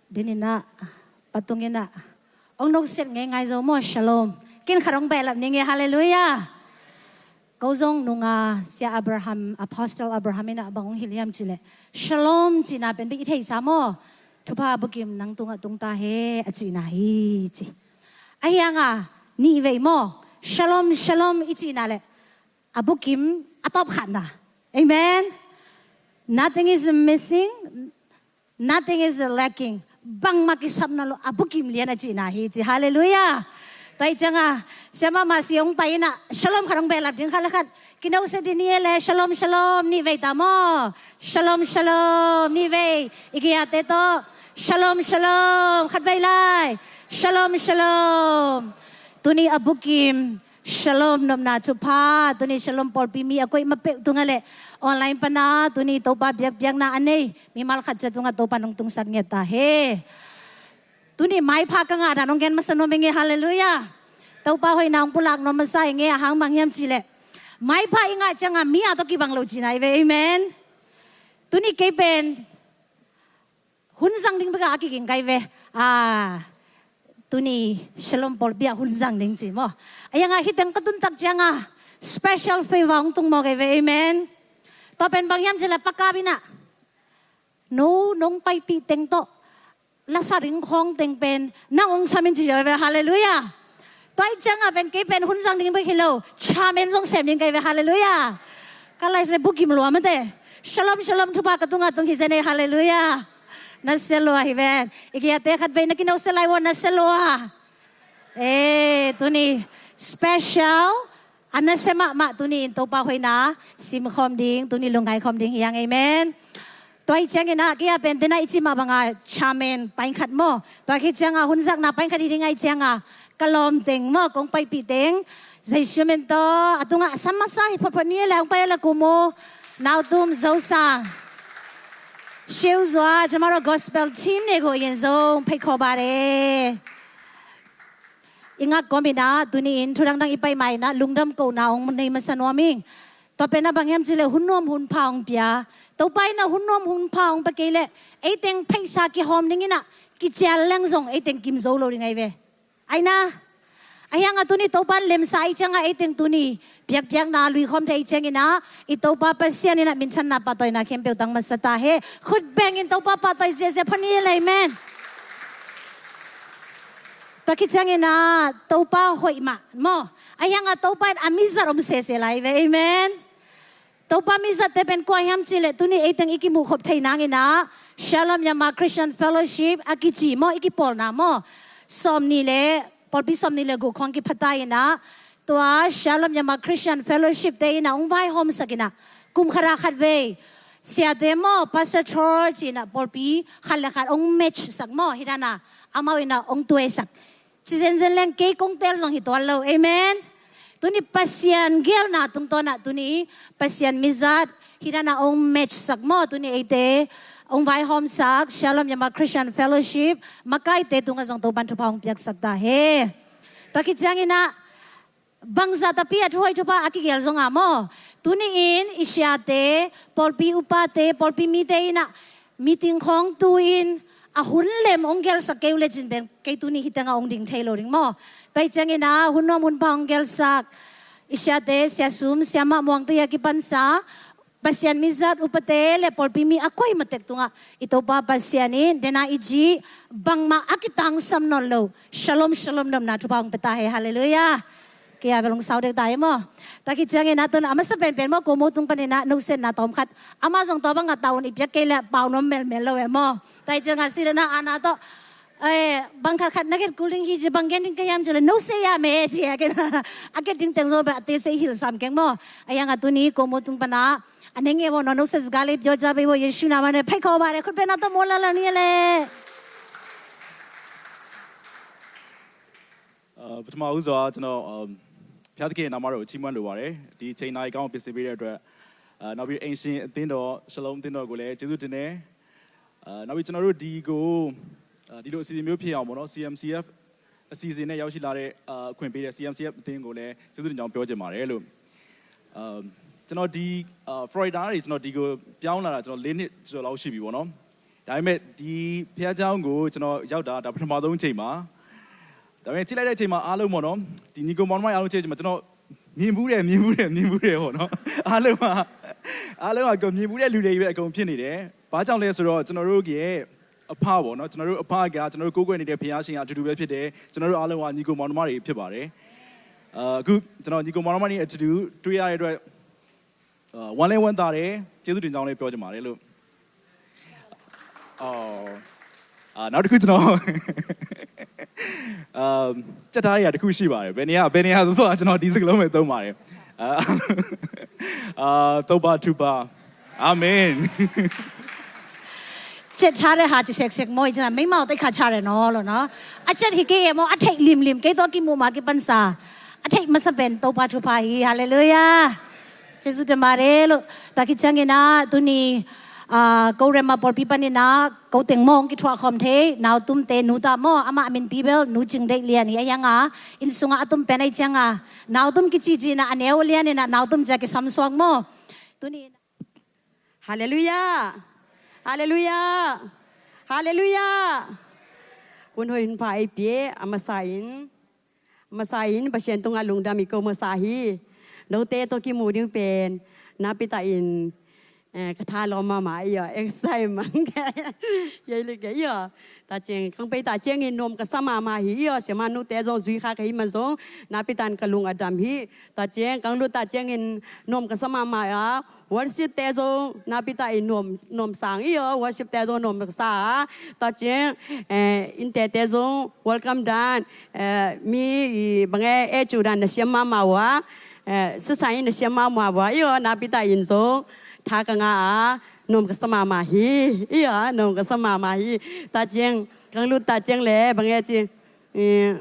Dinin ah, patung in ah, ong nokset ngeingai zo maw, shalom. Ken khat ong behlap ning e, halleluiah. Ko zong nunga Sia Abraham, Apostle Abraham in ah bang ong hilh hiam cih leh, shalom cihna pen bek i theisa maw, thupha bukim nang tungah tung ta hen a cihna hi ci. Ahi hangin nih vei maw, shalom, shalom i cihna leh a bukim a tawpkhatna. Amen. Nothing is missing, nothing is lacking. Bangmah kisap nawn lo, a bukim lian a cihna hi ci. Halleluiah. Tua ahih ciangin siamah Mercy ong pai in ah, shalom khat ong behlap ding, khat le khat. Kinohse dih ni e leh, shalom, shalom nih vei ta maw. Shalom, shalom nih vei. I kihate tawh, shalom, shalom khat vei lai. Shalom, shalom. Tuni a bukim shalom nopna thupha, tuni Shalom pawlpi mi a koih ma peuh tungah leh online pana tuni Topa biakpiakna a nei mimal khat ciat tungah Topa nong tungsak ngiat ta hen. Tuni maipha ka ngah dan ong gen masa nuam ing e, halleluiah. Topa hoihna ong pulak nuam masa ing e, a hang bang hiam cih leh, maipha i ngah ciangin mi a tawh kibang lo cihna hi ve. Amen. Tuni kei pen hun zang ding bek a kiging ka hi ve. Ah, tuni Shalom pawlpi ah hun zang ding ci maw. Ahi hangin hih teng ka tun tak ciangin special favor ong tung mawk hi ve. Amen. Tua pen bang hiam cih leh Pa Kap in ah, no, nong paipih teng tawh lasa ding khawng teng pen nang ong sam in ci hi ve. Halleluiah. Tua ahih ciangin pen kei pen hun zang ding bek hi lo, chairman zong sem ding ka hi ve. Halleluiah. Ka laise bukim lua mate. Shalom, shalom thupha ka tungah tung hi zen e. Halleluiah. Na sia lua hi ven. I kihate khat vei na kinohse lai vo, na sia lua. Eh, tuni special a nasia mahmah tuni in Topa hoihna simkhawm ding, tuni lungngai khawm ding hi hang. Amen. Tua ahih ciangin ah, kei a pen tena i cih mah bangin chairman painkhat maw, tua khit ciangin hun zakna painkhat hi ding ahih ciangin ka lawm teng maw, kong paipih teng Zeisu min tawh a tungah sam masa hi photphot ni e leh, hong pai e leh, Kumu, Nautum, Zosang, Siu Zua, Jamaro Gospel Team ne go yen zong phei khawh bate. I ngak kawmin ah tuni in thu dangdang i pai ma in ah lungdam kohna ong nei masa nuam ing. Tua pen ah bang hiam cih leh hun nuam hun pha ong pia. Topa in ah hun nuam hun pha ong pia kei leh, ei teng pheisa kihawm ding in ah kicial leng zong ei teng kim zo lo ding ahi ve. Ahi na, ahi hangin tuni Topa in lemsa ahih ciangin ei teng tuni biakpiakna lui khawm thei ahih ciangin ah, i Topa Pasian in ah minthanna pahtawina khempeuh tang masa ta hen. Khut bengin Topa pahtawi ziahziah pha ni e leh. Amen. Tua khit ciangin ah Topa hoih mah maw. Ahi hangin Topa in a mizat om sese lai ve. Amen. Topa mizatte pen kua hiam cih leh, tuni ei teng i kimuh khop thei nangin ah Shalom Myanmar Christian Fellowship a kici maw, i kipawlna maw, sawmnih leh, pawlpi sawmnih leh guk khawng kipha ta in ah, tua Shalom Myanmar Christian Fellowship te in ah ong vaihawmsak in ah, kum khat ah khat vei siate maw, Pastor Thor ci in ah pawlpi khat leh khat ong match sak maw, hi dan ah amau in ah ong tuaisak. Ci zenzen leng kei kong tel zong hi tuan lo. Amen. Tuni Pasian geelna tungtawn ah tuni Pasian mizat hi dan ah ong match sak maw, tuni eite ong vaihawmsak Shalom Myanmar Christian Fellowship makaite tungah zong Topa in thupha ong piaksak ta hen. Tua khit ciangin ah bangzah tapi a thuhoih thupha a kigel zongin maw, tuni in i siate, pawlpi upate, pawlpi mite in ah meeting khawng tu in a hun lem ong gelsak kei uh lecin beng kei tuni hi tengah ong ding thei lo ding maw. Tua ahih ciangin ah hun nuam hun pha ong gelsak i siate, Sia Sum, Siamah Muangte a kipansa Pasian mizat upate leh pawlpi mi a koih ma tek tungah i Topa Pasian in dena i ci bangmah a kitangsam nawn lo Shalom, Shalom nopna thupha ong pia ta hen. Halleluiah. Kei a bel ong sau dek ta e maw. Tua khit ciangin ah tun a masa penpen maw, Kumu tung panin ah nosetna tawm khat. Amah zong tua bangah tawn i piak kei leh pau nuam melmel lo e maw. Tua ahih ciangin ah sirena ana tawh, eh, bang khat khat na gen kul ding hi ci, bang gen ding ka hiam cih leh, nose ya me ci a gen. A gen ding teng zong bel a tese i hilh sam keng maw. Ahi hangin tuni Kumu tung pan ah a neng e vo, no nose gali pio ja bei vo, Yesu na man e, phei khawh bate, khut bengna tawh mual la la ni e leh. ပထမဦးစွာကျွန်တော်အမ်ဘုရားသခင်နာမတော်ကိုချီးမွမ်းလိုပါတယ်ဒီချိန်နာရီကောင်းကိုပြင်ဆင်ပေးတဲ့အတွက်အာနောက်ပြီးအိမ်ရှင်အသင်းတော် Shalom အသင်းတော်ကိုလည်းကျေးဇူးတင်တယ်အာနောက်ပြီးကျွန်တော်တို့ဒီကိုအာဒီလိုအစီအစဉ်မျိုးဖြစ်အောင်ပေါ့နော် CMCF အစီအစဉ်နဲ့ရောက်ရှိလာတဲ့အာအခွင့်ပေးတဲ့ CMCF အသင်းကိုလည်းကျေးဇူးတင်ကြောင်းပြောချင်ပါတယ်လို့အာကျွန်တော်ဒီအာ Florida ကနေကျွန်တော်ဒီကိုပြောင်းလာတာကျွန်တော်၄နှစ်ကျော်လောက်ရှိပြီပေါ့နော်ဒါပေမဲ့ဒီဘုရားကျောင်းကိုကျွန်တော်ရောက်တာဒါပထမဆုံးအချိန်ပါဒါပေမဲ့ကြည့်လိုက်တဲ့အချိန်မှာအားလုံးပေါ့နော်ဒီညီကိုမောင်နှမအားလုံးကြည့်ချိန်မှာကျွန်တော်မြင်ဘူးတယ်မြင်ဘူးတယ်မြင်ဘူးတယ်ပေါ့နော်အားလုံးကအားလုံးကမြင်ဘူးတဲ့လူတွေပဲအကုန်ဖြစ်နေတယ်ဘာကြောင့်လဲဆိုတော့ကျွန်တော်တို့ရဲ့အဖပေါ့နော်ကျွန်တော်တို့အဖကကျွန်တော်တို့ကိုးကွယ်နေတဲ့ဘုရားရှင်ကအတူတူပဲဖြစ်တယ်ကျွန်တော်တို့အားလုံးကညီကိုမောင်နှမတွေဖြစ်ပါတယ်အခုကျွန်တော်ညီကိုမောင်နှမတွေအတူတူတွေ့ရတဲ့အတွက်ဝမ်းလည်းဝမ်းသာတယ်ကျေးဇူးတင်ကြောင်းလည်းပြောချင်ပါတယ်လို့အော်အာနောက်တစ်ခုကျွန်တော်အာစက်ထားရတာတစ်ခုရှိပါတယ်ဘယ်နေရာဘယ်နေရာသို့ကျွန်တော်ဒီစကလုံးပဲသုံးပါတယ်အာအာသုံးပါထူပါအာမင် ချက်ထားတဲ့ဟာတစ်ချက်ချက်မို့ကျွန်တော်မိမကိုတိတ်ခါချတယ်နော်လို့နော်အချက်ဟိကေမောအထိတ်လင်လင်ကဲတော့ကိမူမာကိပန်စာအထိတ်မစပန်တော့ပါထူပါဟီဟာလေလုယာကျေးဇူးတင်ပါတယ်လို့တာကိချန်ကနာသူနီအာကိုရမပေါ်ပြပနေနာကိုတင်မောင်ကိထွားခွန်ထေနောက်တုံးတဲနူတာမောအမအမင်ပီဘဲလ်နူချင်းဒိတ်လျာနီအယငါအင်းစုငါအတုံးပဲနေချင်ငါနောက်တုံးကိချီချီနာအနဲဝလျာနီနာနောက်တုံးချာကိဆမ်ဆွမ်မောသူနီ Hallelujah. Hallelujah. Hallelujah. Hun hoi hun pha ei pie a masa in a masa in Pasian tunga lungdam i ko masa hi. Note to kimu ding pen na pita in eh, ka tha lawm mahmah i aw excitement. Yei lik i aw. Ta ciang kang pei ta ciangin nuam ka sa mahmah hi i aw siama nute zong zui kha ka hi man zong na pitan ka lung a dam hi. Ta ciang kang lut ta ciangin nuam ka sa mahmah a worship te zong na pita i nuam nuam sang i aw worship te zong nuam ka sa a ta ciang eh, inte te zong welcome dan eh, mi i bange e cu dan na siam mahmah wa eh, sasa in na siam mahmah wa i aw na pita in zong tha ka nga a nuam ka sa mahmah hi i aw nuam ka sa mahmah hi. Ta ciang kang lut ta ciang le bange ci eh,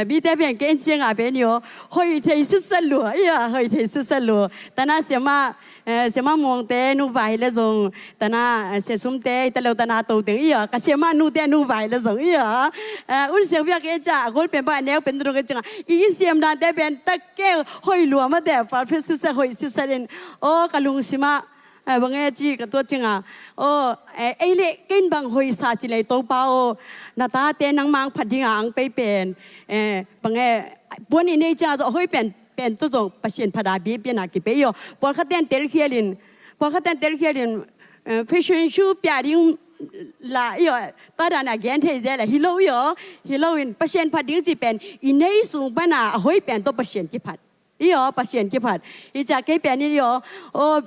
mi te pian ken ciang a pen i aw hoi thei sisa lua i aw hoi thei sisa lua. Ta na siama eh, siama muang te nu va hi le zong ta na eh, sia sum te hi ta lo ta na to teng i aw ka siama nu te nu va hi le zong i aw eh, un siang bia ken ciang a gol pen ba neu pen dong ken ciang a i siam dan te pen ta ke hoi lua ma te pa phe sisa hoi sisa den aw ka lung sima eh, bange ci ka tuat cinga aw eh, ei le kein bang hoi sa ci lei to pa aw na ta te nang mang phat dinga ang pei pen eh, bange puan i nei ciang a hoi pen pen to zong Pasian phat a bi pian a ki pei aw pawl kha ten tel khial in pawl kha ten tel khial in eh, fashion show pia ding la i aw ta dan a gen thei zel a hi lo i aw hi lo in Pasian phat ding ci pen i nei sung pan a hoi pen to Pasian ki phat. I aw Pasian ki phat i ciah kei pen i aw aw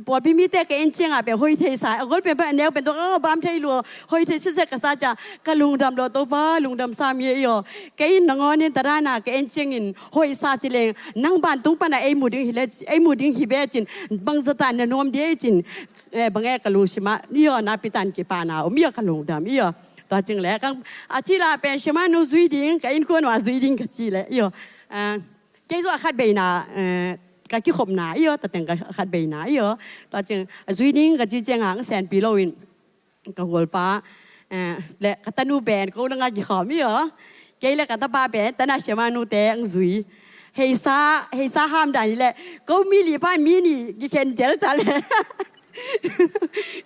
pawlpi mite ka en ciangah pen hoi thei sa a gol pen pen a neu pen tua ka bam thei lua hoi thei siasia ka sa ciah ka lungdam lo Topa lungdam sa mi i aw kei in nangawn in tarana ka en ciangin hoi sa ci leng nang ban tung pana ei mu ding hi le ei mu ding hi be cin bangzata na nuam dia i cin bang e ka lungsimah i aw napitan kipana om i aw ka lungdam i aw tua cing le a ci la pen shema nu zui ding ka innkuan ua zui ding ka ci le i aw Kei zong a khat beina ka kikhopna i aw tateng ka khat beina i aw. Tua ciang a zui ding ka ci cianga ang senpi loin ka gualpa le ka tanu pen ko nanga kikhawm i aw. Kei le ka tapa pen tana siama nute ang zui. Heisa heisa ham dan le ko mi li pa mi ni kikhen jel ca le.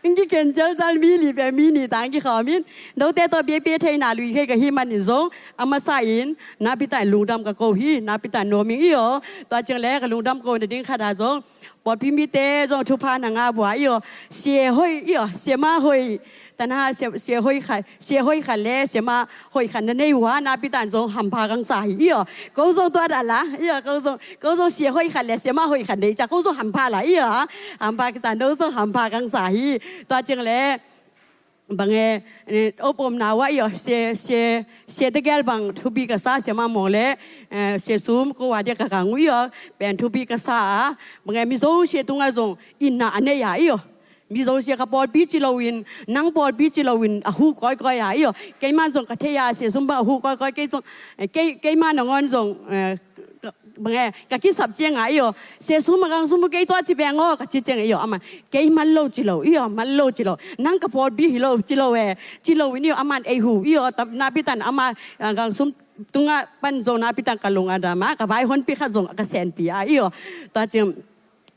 Ing kikhen jalzal mi li pe mi ni tang kikhawm in note tawh biapia theina lui khei ka hi manin zong a masa in napitan lungdam ka ko hi napitan nuaming i aw. Tua ciang le ka lungdam ko nading khat a zong pawlpi mite zong thupha na nga vua i aw. Sia hoi i aw siama hoi tana sia hoi khat sia hoi khat le siama hoi khat na nei uh a napitan zong hampha kang sa hi i aw. Ko zong tua dah la i aw ko zong ko zong sia hoi khat le siama hoi khat nei ca ko zong hampha la i aw. Hampha kisa no zong hampha kang sa hi. Tua ciang le bang e op om na wa i aw sia sia sia tegel bang thupi ka sa siama mong le sia sum ko wa dia ka kang u i aw. Pen thupi ka sa a bang e mi zong sia tunga zong inna a nei a i aw. Mizo sia ka pawlpi ci loin, nang pawlpi ci loin a hu kawikawi a, iyo. Keima zong ka thei a, Sia Sum bang a hu kawikawi, kei zong, eh, kei, keima nangawn zong, eh, ka, bang e, ka kisap ciang a, iyo. Sia Sum a Gang Sum uh kei tua ci beng aw, ka ci ciang a, iyo. Aman, kei man lo ci lo, iyo, man lo ci lo. Nang ka pawlpi hi lo, ci lo e, ci loin, iyo, aman ei hu, iyo. Tam, napi tan ama, ah, Gang Sum tungah pan zong napi tan ka lung a dam a, ka vaihawmpi khat zong ka senpi a, iyo. Tua ciang,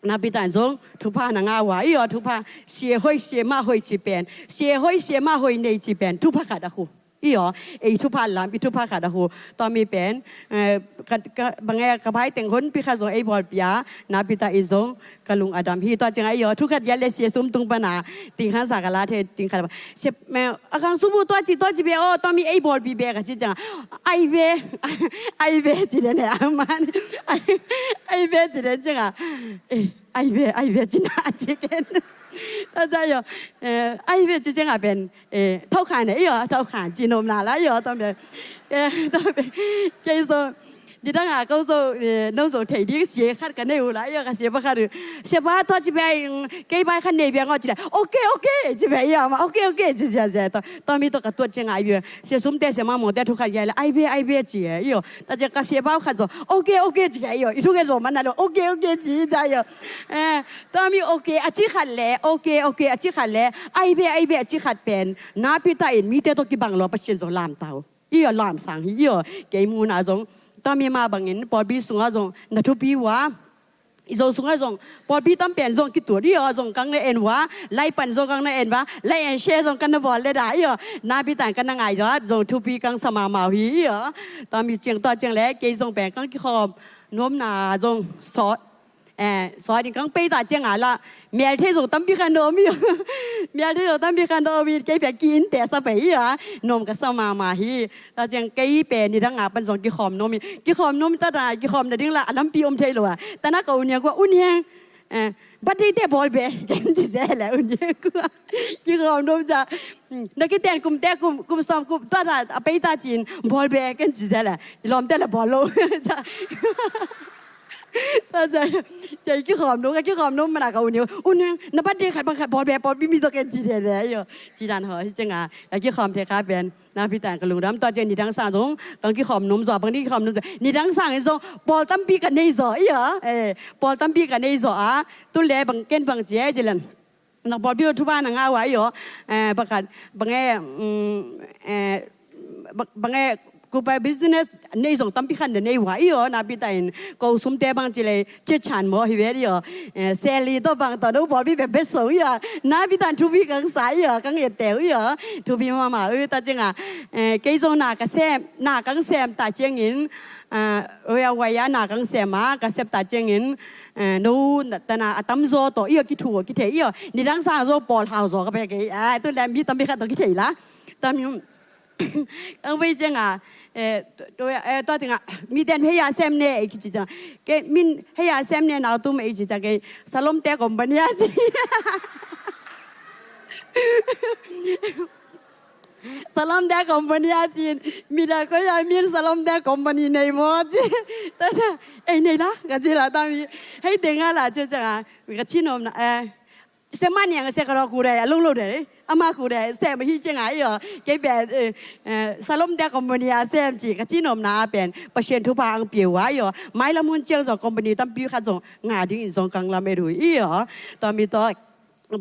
napi tan zong thupha na ngah uh a, iyo, thupha, sia hoih, sia mah hoih ci pen, sia hoih, sia mah hoih nei ci pen thupha khat a hu. Iyo, ei thupha lam, i thupha khat a hu. Tua mi pen, eh, ka, ka, bang e, ka vaihawmpi khat zong ei bawlpi a, napi tan zong ka lung a dam hi. Tua ciang a, iyo, thu khat gen le Sia Sum tung pan a, ting khat sa ka la thei, ting khat. Sia, me, a Gang Sum uh tua ci, tua ci bia aw, tua mi ei bawlpi bia, ka ci ciang a, ai ve, ai ve ci den e, aman, ai, ai ve ci den ciang a, eh, ai ve, ai ve ci na ci ken. Tua ciang, iyo, eh, ai ve ci ciang a pen, eh, thau khan e, iyo, thau khan ci nuam na la, iyo, tua mi, eh, tua mi, kei zong, nidang a ko Zo, eh, no Zo thei ding sia khat ka nei uh la, iyo, ka sia pa khat uh. Sia pa, tua ci bia, mm, kei vai khat nei bia ngaw ci le. Ok, ok ci bia, iyo, ama, ok, ok ci sia, sia. Tua, tua mi tawh ka tuat ciang a, iyo, Sia Sum te, Sia Mah Mawng te thu khat gen le, ai ve, ai ve ci e, iyo. Tua ciang ka sia pa khat zong, ok, ok ci e, iyo. I thu khat zong man na lo, ok, ok ci, ci e, iyo. Eh, tua mi ok a ci khat le, ok, ok a ci khat le, ai ve, ai ve a ci khat pen, napi tan mite tawh kibang lo, Pasian zong lam ta uh. Iyo, lam sang hi, iyo. Kei muhna zong, tua mi mah bangin, pawlpi sungah zong na thupi uh a, i Zo sungah zong pawlpi tam pen zong kituat, iyo, zong kang na en uh a, lai pan zong kang na en uh a, like and share zong kan na bawl le da, iyo. Napi tan kan na ngai zaw, zong thupi kang sa mahmah uh hi, iyo. Tua mi ciang, tua ciang le, kei zong pen kang kikhawm nuamna zong sawt, eh, sawt in kang pei ta ciang a la, mel thei zong tampi khan na om hi. Mel thei zong tampi khan na om hi, kei pen ki-inn te sa pei hi a, nuam ka sa mahmah hi. Tua ciang kei pen nidang a pan zong kikhawm nuam hi. Kikhawm nuam hi, tua ta kikhawm na ding la a lampi om thei lo a. Tana ka U Niang kua, U Niang, eh, birthday te bawl be, ken ci ze le U Niang kua. Kikhawm nuam cia. Hmm, na kiten kum te kum, kum sawm kum, tua ta a pei ta cin, bawl be, ken ci ze le. I lawm te le bawl lo. Cia. Tua cia, cia kikhawm nuam, ka kikhawm nuam man a ka U Niang, U Niang, na birthday khat bang khat bawl be, pawlpi mi tawh ken ci de de, iyo. Ci dan haw, hi ciang a, ka kikhawm thei kha pen, napi tan ka lungdam, tua ciang nidang sang zong, kang kikhawm nuam zaw, bang ni kikhawm nuam zaw, nidang sang in zong, pawl tampi ka nei zaw, iyo, eh, pawl tampi ka nei zaw a, tu le bang ken bang ci e, ci le. Na pawlpi uh thupha na ngah uh a, iyo, eh, pakhat, bang e, mm, eh, ba-, bang e, kupa business nei zong tampi khan na nei uh a, iyo, napi tan, ko sum te bang ci le, ci chan maw hi ve, iyo, eh, seli tawh bang tawh, no pawlpi bek bek song, iyo, napi tan thupi kang sa, iyo, kang et te uh, iyo, thupi mahmah uh, tua ciang a, eh, kei zong na ka sem, na kang sem ta ciangin, eh, waya waya na kang sem a, ka sep ta ciangin, eh, no, na, tana a tamzaw tawh, iyo, kithu, kithei, iyo, nidang sang zaw pawl hau zaw ka pe kei, ah, tu le mi tampi khat tawh kithei la. Tua mi, ang vei ciang a, eh, tu, tu, eh, tua ciang a, mi ten hei a sem ne, ei kici ciang. Kei, min hei a sem ne nau tum ei ci ciang kei, Salom te company a ci. Salom te company a ci, mi la ko ya min Salom te company nei maw ci. Tua ciang, ei nei la, ka ci la tua mi. Hei teng a la ci ciang a, mi ka ci nuam na, eh, Sia Mah Niang, sia ka raw ku de, a lung lo de, ama ku de, sia ma hi ciang a, iyo, kei pen, eh, eh, Salom te company a sem ci, ka ci nuam na a pen, Pasian thupha ang pia uh a, iyo, mailam hun ciang zong company tampi khat zong, ngah ding in zong kang lam e du, iyo, tua mi tawh,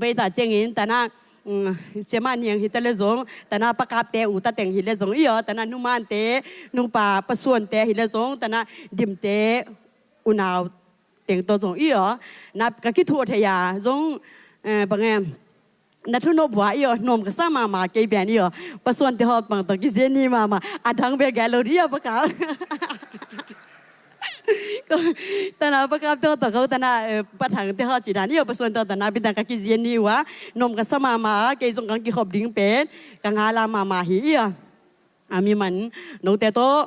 pei ta ciangin, tana, mm, Sia Mah Niang hi ta le zong, tana Pa Kap te u ta teng hi le zong, iyo, tana Nu Man te, Nu Pa, Pa Suan te hi le zong, tana Dim te, unau teng tawh zong, iyo, na ka kithuah thei a, zong, eh, bang e, na thunop uh a, iyo, nuam ka sa mahmah kei pen, iyo, Pa Suan te haw bang tawh kizian ni mahmah, a dang bel gen lo di, iyo, Pa Kap. Tana Pa Kap te haw tawh ko, tana, eh, Pa Thang te haw ci dan, iyo, Pa Suan te haw tana, pi tana ka kizian ni uh a, nuam ka sa mahmah, kei zong kang kikhop ding pen, ka ngala mahmah hi, iyo. A mi man, note tawh,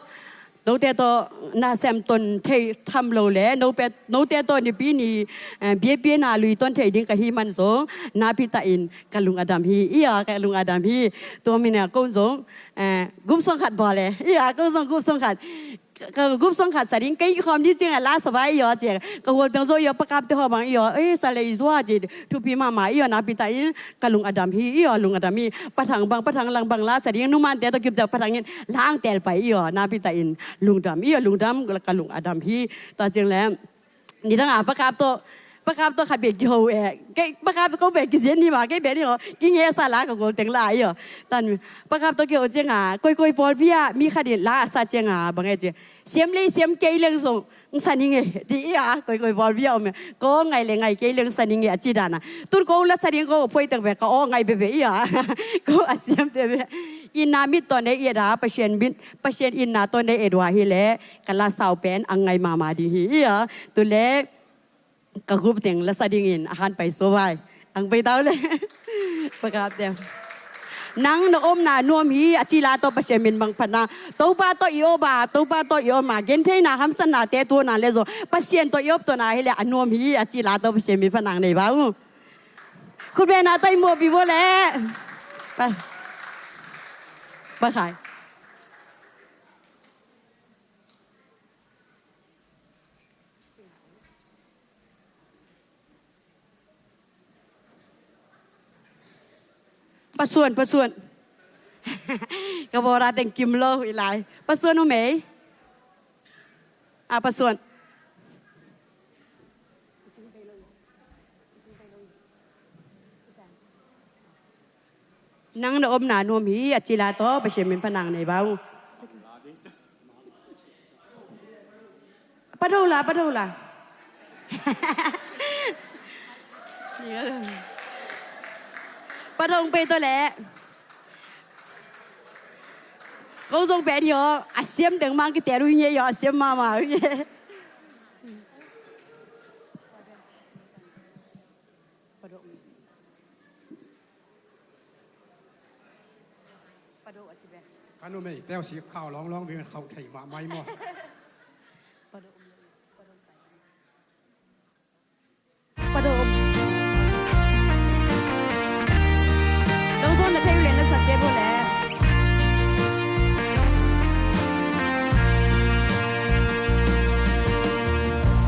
note tawh, na sem ton thei tham lo le, note, note tawh nipi ni, eh, biapia na lui ton thei ding ka hi man zong, napi ta in ka lung a dam hi, iyo, ka lung a dam hi, tua mi na kong zong, eh, gup song khat bawl le, iyo, kong zong gup song khat. Ka, ka gup song khat sa ding, kei khawm ding ciang a la sa vai i aw ci. Ka gual teng zo i aw, Pa Kap te haw bang i aw, eh, sa lei zua ci, thupi mahmah i aw, nakpi ta in ka lung a dam hi i aw, lung a dam hi. Pa Thang bang, Pa Thang lang bang la sa ding, numante tawh kipte Pa Thang in la hong tel pai i aw, nakpi ta in lungdam i aw, lungdam, ka lung a dam hi. Tua ciang le nidang a Pa Kap tawh, Pa Kap tawh khat bek kiho e. Kei Pa Kap ko bek kizen ni ma, kei bek ni ho. Kingesa la ka gual teng la i aw. Tan Pa Kap tawh kiho ciang a, koikoi pawlpi ah mi khat in la a sa ciang a, bang e ci, siam lei siam kei leng zong ng sa ning e ci i a, koikoi pawlpi ah om e. Ko ngai le ngai kei leng sa ning e a ci dan a. Tun ko la sa ning ko poi teng bek ka aw ngai bebe i a. Ko a siam bebe. Itna mit tawh nei i et a, Pasian mit, Pasian itna tawh nei et uh a hi le ka la sau pen a ngai mahmah ding hi i a. Tu le ka gup teng la sa dingin a han pai so vai. Ang pai tau le. Pa Kap te. Nang na omna nuam hi a ci la tawh Pasian min bang phat nang. Topa tawh i op a, Topa tawh i om a, gentheina hamsatna te tuana le zong Pasian tawh i op tuana hi le a nuam hi a ci la tawh Pasian min phat nang nei ba u. Khut bena tawh i muapi bo le. Pa, Pa Khai. Pa Suan, Pa Suan. Ka bawra teng kim lo i lai. Pa Suan um ei. A, Pa Suan. Nang na omna nuam hi a ci la tawh Pasian min phat nang nei ba u. Pa Do la, Pa Do la. Pa Do ong pei tawh le. Ko zong pei ni aw, a siam deng mang kite lu hi nge aw, a siam mama hi nge. Pa Do. Pa Do a ci be. Ka numei teu si khau lawnglawng bing khau thei mahmah maw. Pa Do. Pa Do. Dong zong na thei uh le na sa cia bo le.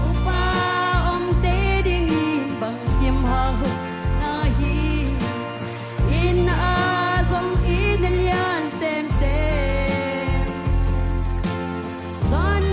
Upa om te dingin bang kim hau na hi. Inn ah zong inn a lian semsem. Zan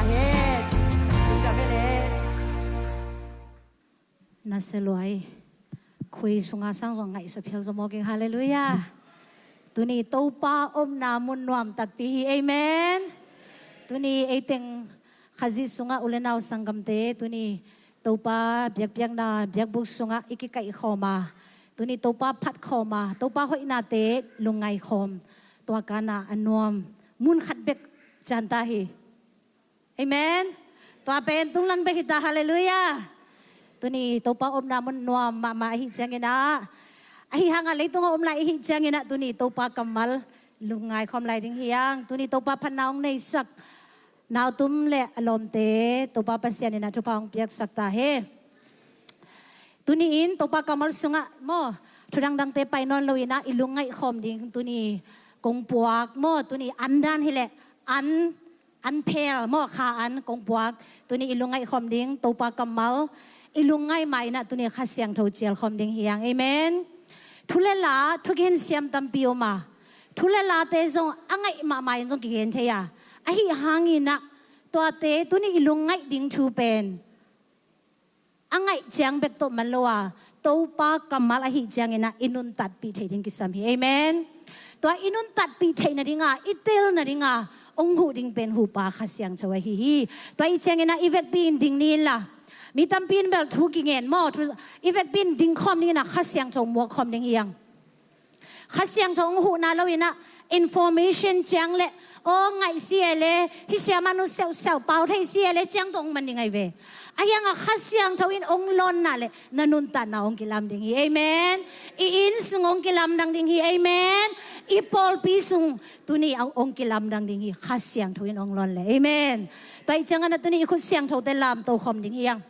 Amen. Lungdam hi leh. Na sia luai. Khui sunga sang zong ngaihsa phial zaw mawk ing. Halleluiah. Tuni Topa omna mun nuam takpi hi. Amen. Tuni ei teng Khazih sungah u le nau sanggamte, tuni Topa biakpiakna biakbuk sungah i kikaihkhawm a, tuni Topa phatkhawm a, Topa hoihnate lungngaihkhawm, tua kana a nuam mun khat bek cian ta hi. Amen. Tua pen tunglang bek hi ta. Halleluiah. Tuni Topa omna mun nuam mahmah ahih ciangin ah, ahih hangah leitungah om lai ahih ciangin ah, tuni Topa kammal lungngai khawm lai ding hi hang. Tuni Topa phatna hong neisak nautum le a lawmte Topa Pasian in ah thupha hong piaksak ta hen. Tuni in Topa kammal sungah maw, thu dangdangte pai nawn lo in ah, i lungngaih khawm ding tuni kong puak maw, tuni an dan hi leh, an, an phel maw, kha an kong puak. Tuni i lungngaih khawm ding Topa kammal, i lungngaih mah in ah tuni Kha Siangtho cial khawm ding hi hang. Amen. Thu le la, thugen siam tampi om a, thu le late zong a ngaih mahmah in zong kigen thei a, ahih hangin ah tuate tuni i lungngaih ding thu pen a ngaih ciang bek tawh man lo a, Topa kammal ahih ciangin ah i nuntatpih theih ding kisam hi. Amen. Tua i nuntatpih theih nadinga, i tel nadinga hong huh ding pen huhpa Kha Siangtho ahi hi. Tua ahih ciangin ah i vekpi in ding ni inla, mi tampi in bel thu kingen maw, thu, i vekpi in ding khawm ni in ah Kha Siangtho muak khawm ding hi hang. Kha Siangtho hong huhna lo in ah information ciang le, aw, ngaih si e le, hih siamah nu siausiau pau thei si e le, ciang tawh hong man ding ahi ve. Ahi hangah Kha Siangtho in hong lawnna le na nuntatna hong kilam ding hi. Amen. I inn sung hong kilamdang ding hi. Amen. I pawlpi sung tuni hong kilamdang ding hi. Kha Siangtho in hong lawn le. Amen. Tua ahih ciangin ah tuni i khut siangthote lamto khawm ding hi hang.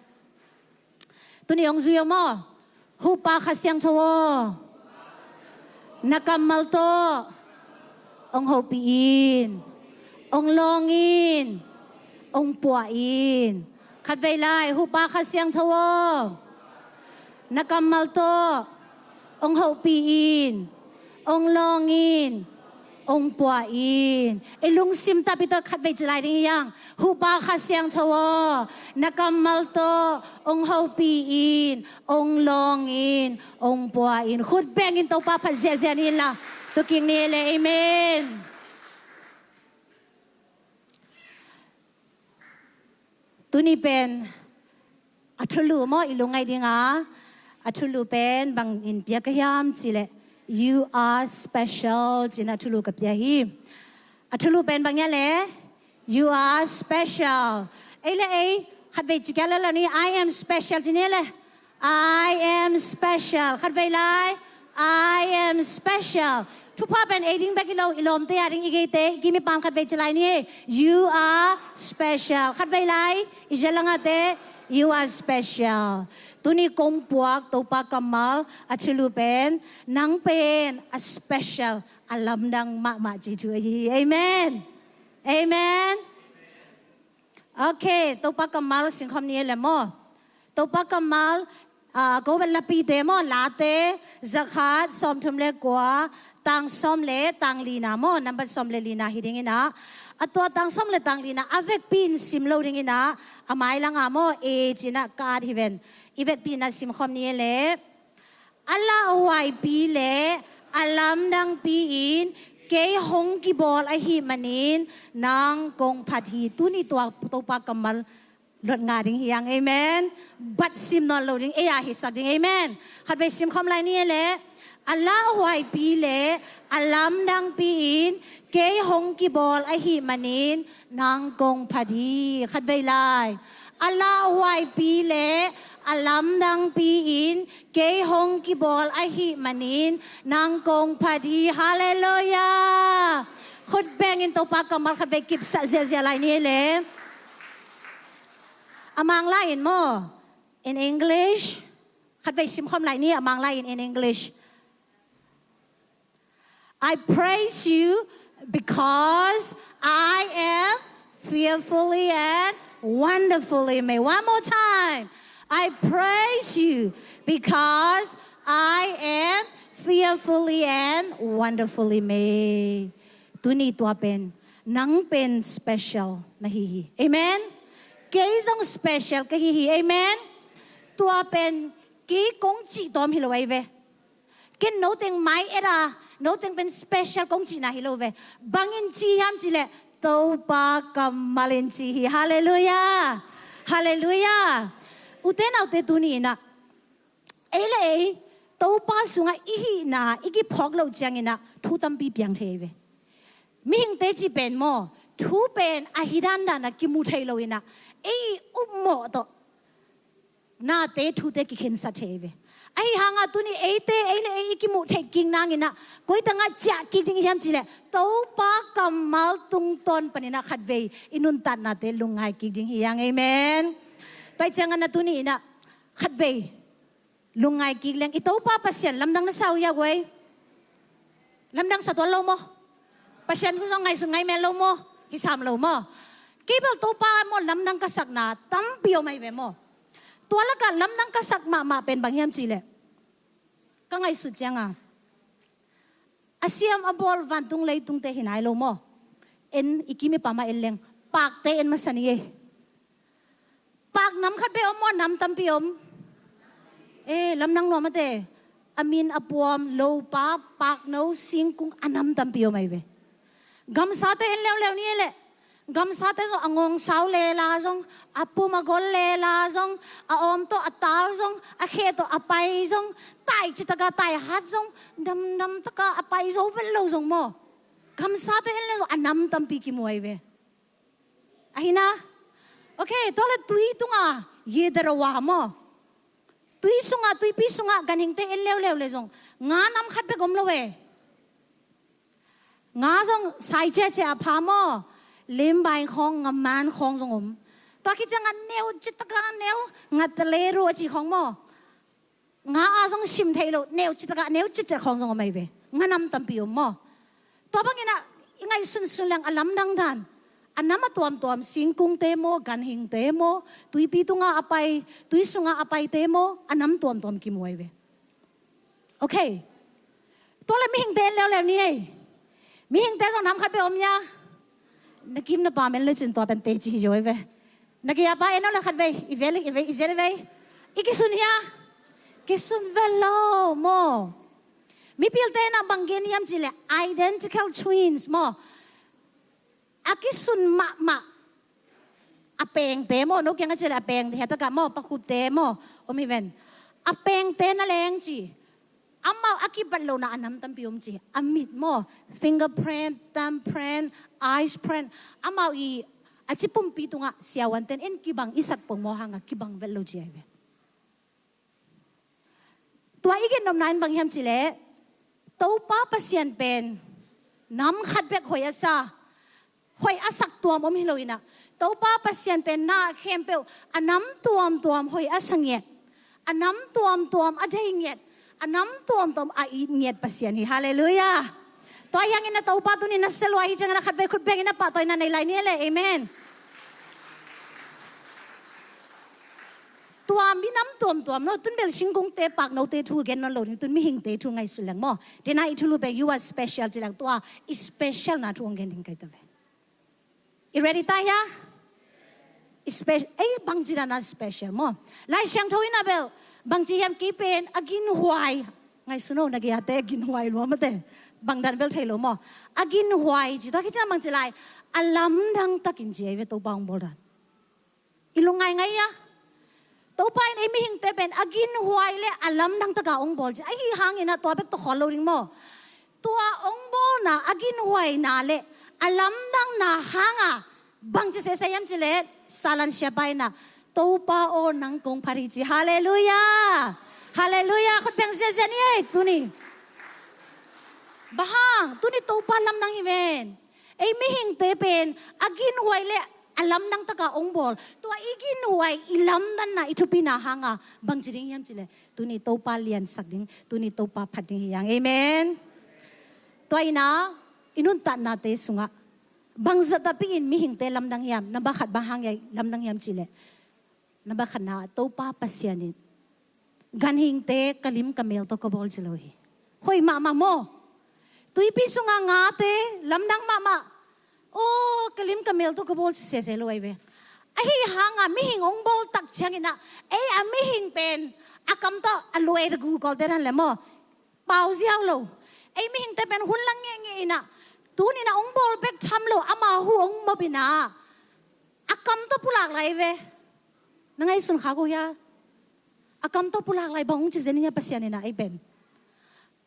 Tuni hong zui aw maw. Huhpa Kha Siangtho aw, na kammal tawh hong hopih in, hong lawng in, hong puah in. Khatvei lai, huhpa Kha Siangtho aw, na kammal tawh hong hopih in, hong lawng in, hong puah in. I lungsim tapi tawh khatvei ci lai ding hi hang. Huhpa Kha Siangtho aw, na kammal tawh hong hopih in, hong lawng in, hong puah in. Khut bengin Topa phat ziahziah ni inla, tukin ni le. Amen. Tuni pen a thulu maw, i lungngaih dinga a thulu pen bangin pia ka hiam cih leh, "You are special," ci-in a thulu ka pia hi. A thulu pen bang hiam leh, "You are special." Ei le ei khatvei ci kia le la ni, "I am special," ci ni le. "I am special." Khatvei lai, "I am special." Thupha pen ei ding bek hi lo, i lawmte a ding, i geite, i kim i pam khatvei ci lai ni. "You are special." Khatvei lai, i zia langate, "You are special." Tuni kong puak Topa kammal a thulu pen, "Nang pen a special, a lamdang mahmah," ci thu ahi hi. Amen. Amen. Ok, Topa kammal singkhawm ni le maw. Topa kammal, ah, ko bel lapite maw, Late zakhat sawmthum le kua, tang sawm le tang lina maw, nambat sawm le lina hi ding inah, a tua tang sawm le tang lina a vekpi in sim lo ding inah, a mailanga maw, A ci-inah ka at hi ven. I vekpi inah simkhawm ni le. A lauhuaipi le a lamdangpi in kei hong kibawl ahih manin nang kong phat hi. Tuni tua Topa kammal luat ngah ding hi hang. Amen. Bat sim nawn lo ding, ei a hisak ding. Amen. Khatvei simkhawm lai ni le. A lauhuaipi le a lamdangpi in kei hong kibawl ahih manin nang kong phat hi. Khatvei lai. A lauhuaipi le a lamdangpi in kei hong kibawl ahih manin nang kong phat hi. Halleluiah. Khut bengin Topa kammal khatvei kipsak ziahziah lai ni le. A Mang lai in maw, in English. Khatvei simkhawm lai ni, a Mang lai in, in English. "I praise you because I am fearfully and wonderfully made." One more time. "I praise you because I am fearfully and wonderfully made." Tuni tua pen Nang pen special na hi hi. Amen. Kei zong special ka hi hi. Amen. Tua pen kei kong cih tawm hi lo ahi ve. Ken noteng mai-et a, noteng pen special kong cihna hi lo ve. Bangin ci hiam cih leh Topa kammal in ci hi. Halleluiah. Halleluiah. Ute naute, tuni in ah ei le ei Topa sungah i hihna i kiphawk loh ciangin ah thu tampi piang thei ve. Mihingte cih pen maw, thu pen a hi dandan a kimu thei lo in ah ei upmawh tawh nate thute kikhensat thei ve. Ahi hangah tuni eite ei le ei i kimuh theih kik nangin ah koi tangah ciah kik ding hiam cih leh Topa kammal tungtawn panin ah khatvei i nuntaknate lungngai kik ding hi hang. Amen. Tua ciangin ah tuni in ah khatvei lungngai kik leng, i Topa Pasian lamdang na sa uh hia guai? Lamdang sa tuan lo maw? Pasian zong ngaihsun ngai men lo maw? Hi sam lo maw? Kei bel Topa maw lamdang ka sakna tampi om ahi ve maw? Tua lakah lamdang ka sak mahmah pen bang hiam cih leh, ka ngaihsut ciangin a siam a bawl vantung leitungte hi nai lo maw? En, i kim i pam ah en leng pakte en masa ni ei. Pak nam khat bek om maw, nam tampi om? Eh, lamdang nuam mate. A min a puam, lopa, pakno, singkung, a nam tampi om ahi ve. Gamsate en leuleu ni ei leh. Gamsate zong a ngawngsau lela zong, a pum a gol lela zong, a awm tawh a tal zong, a khe tawh a pai zong, tai citak a tai hat zong, damdam tak a a pai zo vet lo zong maw? Gamsate en le zong a nam tampi kimu ahi ve. Ahi na? Ok, tua le tui tungah yedarawa maw? Tui sungah, tuipi sungah ganhingte en leuleu le zong nga nam khat bek om lo e. Nga zong sai ciacia a pha maw? Limbai khawng, ngaman khawng zong om. Tua khit ciangah neu citak a neu, nga taleru a ci khawng maw? Nga a zong sim theih loh, neu citak a neu citcet khawng zong om ahi ve. Nga nam tampi om maw? Tua bangin ah i ngaihsunsun leng a lamdang dan, a nam a tuamtuam, singkungte maw, ganhingte maw, tuipi tungah a pai, tui sungah a paite maw, a nam tuamtuam kimu ahi ve. Ok. Tua le mihingte en leuleu ni ei. Mihingte zong nam khat bek om hia? Na kim na pam en le cin tua pen teci hi zaw ei ve. Na gei a pa en aw le khatvei, i vel, i vel, i zel ei vei. I kisun hia? Kisun vet lo maw? Mipilte in ah bang gen hiam cih leh identical twins maw? A kisun mahmah. A pengte maw, no kiangah ci leh a pengte, hiatakah maw, pakhupte maw, om hi ven. A pengte na leng ci. Amau a kibat lohna a nam tampi om ci. A mit maw, fingerprint, thumbprint, eyes print. Amau i a ci pumpi tungah siavuanten in kibang i sak pong maw hangah kibang vet lo ci ahi ve. Tua i gennopna in bang hiam cih leh, Topa Pasian pen nam khat bek hoih a sa, hoih a sak tuam om hi lo in ah, Topa Pasian pen na khempeuh a nam tuamtuam hoih a sa ngiat, a nam tuamtuam a dei ngiat, a nam tuamtuam a it ngiat Pasian hi. Halleluiah. Tua hi hangin ah Topa tuni na sia lua hi ciangin ah khatvei khut bengin ah pahtawina nei lai ni le. Amen. Tua minam tuamtuam no, tun bel singkungte, paknote thu gen nawn lo ding, tun mihingte thu ngaihsun leng maw? Dena i thulu bek, you are special ci leng, tua i special na thu hong gen ding kai ta ve. I ready ta hia? I spe-, ei, bangci dan a special maw? Lai Siangtho in ah bel bangci hiam, kei pen a ginhuai. Ngaihsun o, na gei a te a ginhuai lua mate. Bang dan bel thei lo maw? A ginhuai ci, tua khit ciang bangci lai? A lamdang takin ci ahi ve, Topa hong bawl dan. I lungngai ngai a, Topa in ei mihingte pen a ginhuai le a lamdang taka hong bawl ci. Ahi hangin ah tua bek tawh khawl lo ding maw? Tua hong bawlna a ginhuaina le a lamdangna hanga bangci sese hiam cih leh, salan siapa in ah, Topa aw, nang kong phat hi ci. Halleluiah. Halleluiah. Khut beng ziazia ni ei tuni. Bang hang, tuni Topa lamdang hi ven. Ei mihingte pen a ginhuai le a lamdang taka hong bawl. Tua i ginhuai, i lamdanna, i thupina hanga bangci ding hiam cih leh, tuni Topa liansak ding, tuni Topa phat ding hi hang. Amen. Tua in ah i nuntaknate sungah bangzah tapi in mihingte lamdang hiam? Namba khat bang hang a i lamdang hiam cih leh, namba khatna, Topa Pasian in ganhingte ka lim ka mel tawh ka bawl ci lo hi. Hoih mahmah maw? Tuipi sunga ngate lamdang mahmah. Aw, ka lim ka mel tawh ka bawl ci sese lo ahi ve. Ahi hanga mihing hong bawl tak ciangin ah, ei a mihing pen a kam tawh a luai ta gu kawlte dan le maw. Pau ziau lo. Ei mihingte pen hun lang ngenge in ah, tuni in ah hong bawl bek tham lo, ama hu hong mawk in ah, a kam tawh pulak lai ve. Na ngaihsun kha ko hia? A kam tawh pulak lai bang hong ci zen hia Pasian in ah ei pen.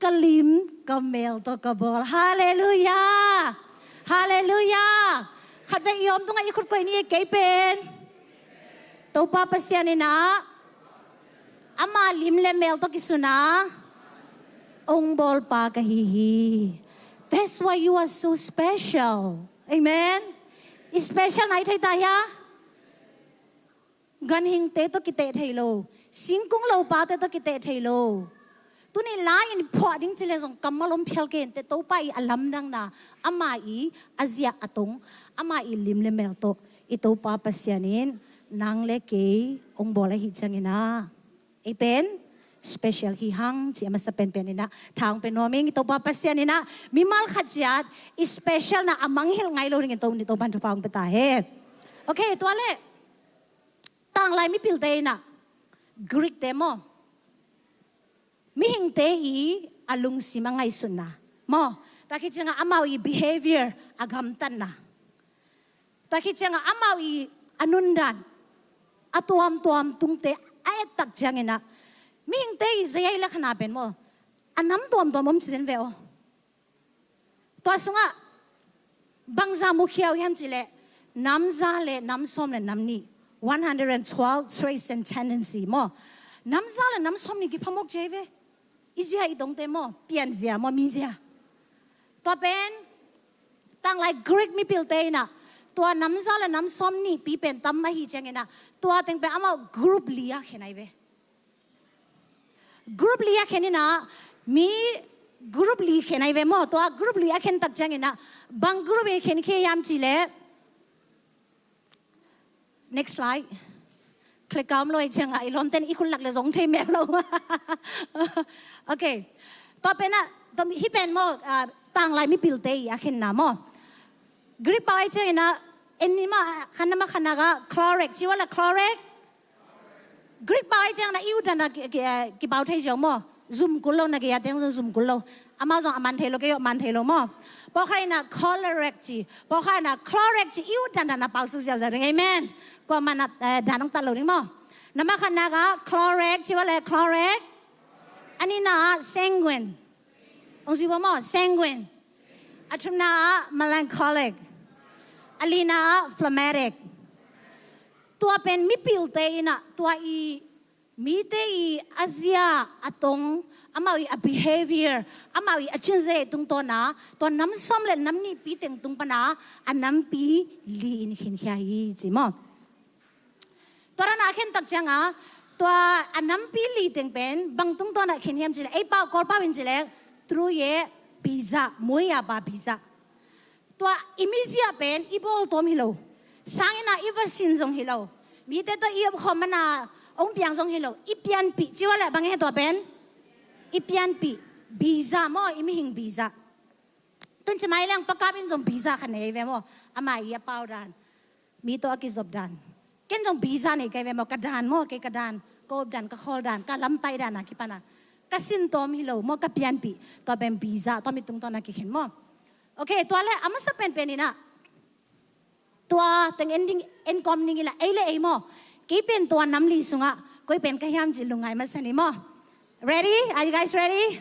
Ka lim ka mel tawh ka bawl. Halleluiah. Halleluiah. Khatvei i om tungah i khut koih ni, kei pen Topa Pasian in ah ama lim le mel tawh kisun a hong bawlpa ka hi hi. That's why you are so special. Amen. I special na i thei ta hia? Ganhingte tawh kiteh thei lo, singkung lopate tawh kiteh thei lo. Tuni lai-in phuah ding ci le zong kammal om phial kei inteh, Topa i a lamdangna, ama i a zia a tong, ama i lim le mel tawh i Topa Pasian in nang le kei hong bawl ahih ciangin ah, ei pen special hi hang ci a masa penpen in ah tha hong pia nuam ing. I Topa Pasian in ah mimal khat ciat i special na a mangngilh ngai lo dingin Topa in thupha hong pia ta hen. Ok, tua leh tanglai mipilte in ah, Greek-te maw, mihingte i a lungsim a ngaihsutna maw, tua khit ciangah amau i behavior a gamtatna, tua khit ciangah amau i a nundan, a tuamtuam tungte a et tak ciangin ah, mihingte i zia i lakhana pen maw, a nam tuamtuam om ci zen ve aw. Tua sungah bangza mukhia uh hiam ci leh, nam za le nam sawm le nam nih, one hundred and twelve traits and tendency maw. Nam za le nam sawm nih kiphamawk ci hi ve. I zia i tongte maw, pianzia maw, mizia. Tua pen tanglai Greek mipilte in ah, tua nam za le nam sawm nihpi pen tam ahih ciangin ah, tua teng pen amau group li ah khen ahi ve. Group li ah khen in ah, mi group li khen ahi ve maw. Tua group li ah khen tak ciangin ah, bang group in khen khia hiam ci leh, next slide. Click a om lo ahih ciangah i lawmten i khut lak le zong thei mel lo. Ok. Tua pen ah, tua hih pen maw, ah, tanglai mipilte i a khenna maw. Greek pau ahih ciangin ah, en ni maw, khan na ma khan na ga chlorek ci uh a le, chlorek. Greek pau ahih ciangin ah i utdan a ki, ki, eh, kipau thei ziau maw. Zum kul lo, na gei a teng zong zum kul lo. Amau zong a man thei lo, kei zong a man thei lo maw. Pawlkhat in ah choleric ci, pawlkhat in ah chlorek ci, i utdan dan a pau suk ziauziau ding. Amen. Kuamah in ah, eh, dan hong tat lo ding maw. Na ma khan na ga chlorek ci uh a le, chlorek. A nihna ah sanguine. Hong ci uh a maw, sanguine. A thumna ah melancholic. A lina ah phlegmatic. Tua pen mipilte in ah, tua i mite i a zia a tong, amau i a behavior, amau i a cinzei tungtawn a, tua nam sawm le nam nihpi teng tung pan a, a nampi li in khin khia hi ci maw. Tua dan a khen tak ciangah, tua a nampi li teng pen bang tungtawn a khin hiam ci leh, ei pau, Kawl pau in ci leh, truye biza, muya ba biza. Tua i mizia pen i bawl tawm hi lo. Sang in ah i va sin zong hi lo. Mite tawh i omkhawm man a hong piang zong hi lo. I pianpih ci uh a le bang e tua pen? I pianpih. Biza maw, i mihing biza. Tun ci mai leng Pa Kap in zong biza khat nei ve maw. Ama i a pau dan, mi tawh a kizop dan. Ken zong biza nei kei ve maw, ka dan maw, kei ka dan, ka up dan, ka khawl dan, ka lampai dan a kipan a ka sin tawm hi lo maw, ka pianpih. Tua pen biza, tua mi tungtawn a kikhen maw. Ok, tua le a masa penpen in ah, tua teng en ding, en kawm ding ila, ei le ei maw, kei pen tua nam li sungah koi pen ka hiam ci lungngai masa ni maw. Ready? Are you guys ready?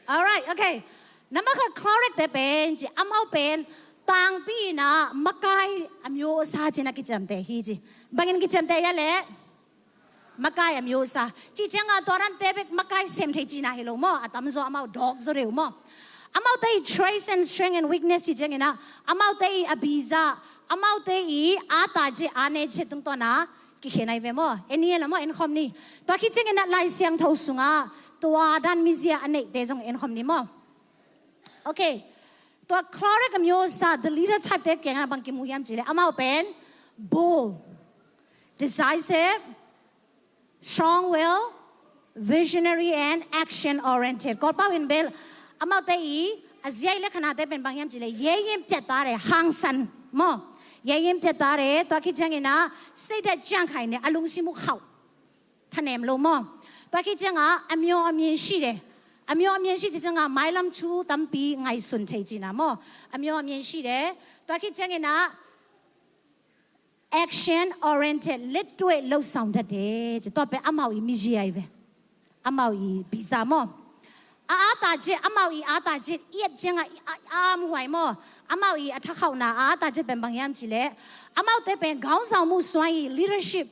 Alright, ok. Nambat khat chlorek te pen ci, amau pen tangpi in ah makai a myo sa ci-in a kiciamteh hi ci. Bangin kiciamteh hia leh? Makai a myo sa. Cih ciangah tua dante bek makai sem thei cihna hi lo maw. A tamzaw amau dawk zaw deuh maw. Amaute i traits and strength and weakness cih ciangin ah, amaute i a biza, amaute i a ta ci, a ne ci tungtawn a kikhen ahi ve maw. En ni la maw, en khawm ni. Tua khit ciangin ah Lai Siangtho sungah tua dan mizia a neihte zong en khawm ni maw. Ok. Tua chlorek a myo sa, the leader type te kiangah bang kimu hiam cih leh, amau pen bold, decisive, strong will, visionary and action oriented. Kawlpau in bel amaute i a ziai le khanate pen bang hiam cih leh, yei in piattare, hangsan. Maw, ရင်းရင်ပြတ်သွားတယ်။ သွားခီကျင်းကင်နာ စိတ်ဓာတ်ကြံ့ခိုင်တယ်။ အလုံးစုံမှုခေါက် ထနေမလို့ maw. သွားခီကျင်းက အမျှော်အမြင်ရှိတယ်။ အမျှော်အမြင်ရှိတဲ့ကျင်းက မိုင်းလမ်းထူတမ်းပြီး ငိုင်စွန်ထေကျင်းနာ maw. အမျှော်အမြင်ရှိတယ်။ သွားခီကျင်းကင်နာ action oriented လက်တွေ့လုပ်ဆောင်တတ်တယ်။ ကျတော့ပဲ အမောက်အီ မီးရည်အိုက်ပဲ။ အမောက်အီ ဗီဇာ maw. အအားသာချက်၊ အမောက်အီ အားသာချက်၊ အီအကျင်းက အ အ အမွှိုင် maw. အမောက်အီ အထက်ခေါက်နာ အအားသာချက်ပင် ဘာညာမကြည့်လဲ။ အမောက်တဲ့ပင် ခေါင်းဆောင်မှုစွမ်းရည် leadership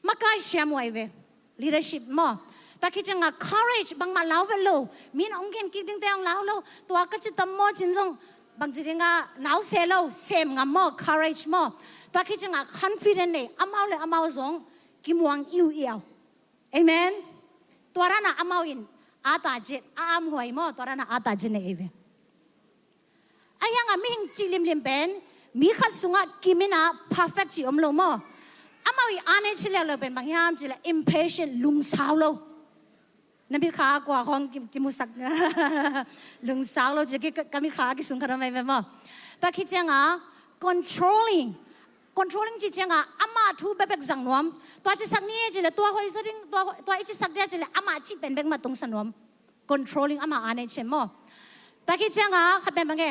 မကရှမ်းဝိုင်ပဲ။ leadership မ့ၢ် တခီချင်းက courage ဘင်မလောက်ဝဲလို့ မင်းအောင်ခင် ကီတင်းတဲအောင်လောက်လို့ တွားကချစ်တမောချင်းဆုံး ဘင်ချစ်ငါလောက်ဆဲလို့ ဆဲမငါမ့ၢ် courage မ့ၢ် တခီချင်းက confident နဲ့ အမောက်လည်း အမောက်ဆုံး ကီမွန်အီဝ်အီအောင် Amen. တွားရနာ အမောက်ရင် အားသာချက် အအမွှိုင်မ့ၢ် တွားရနာ အားသာချက်နဲ့ အိမ်ပဲ။ အယံက မီးဟိင် ကြည်လင်လင်ပင် မီးခတ်စုငါ ကီမီးနာ perfect ကြည်အုံးလို့မ့ၢ် အမောက်အီ အားနည်းချက်လည်းလည်းပင် ဘာညာမကြည့်လဲ impatient လုံဆောင်လို့ နမီးခါကွာ ဟောင်း ကီ ကီမူစက် လုံဆောင်လို့ ကြည် ကီ ကီမီးခါ ကီစုံခါတော့ မ့ၢ်ပဲမ့ၢ် တခီချင်းက controlling controlling ကြည့်ချင်းက အမထူးဘက်ဘက် ဇင်နွမ်း တွားချစ်စက် နည်း ကြည့်လဲ တွားဟိုး ဆိုရင် တွား တွားချစ်စက် ကြည့်လဲ အမချစ်ပင်ဘက်မတုံး စနွမ်း controlling အမ အားနည်းချက်မ့ၢ် တခီချင်းက ခပ်ပင်ပင်ကဲ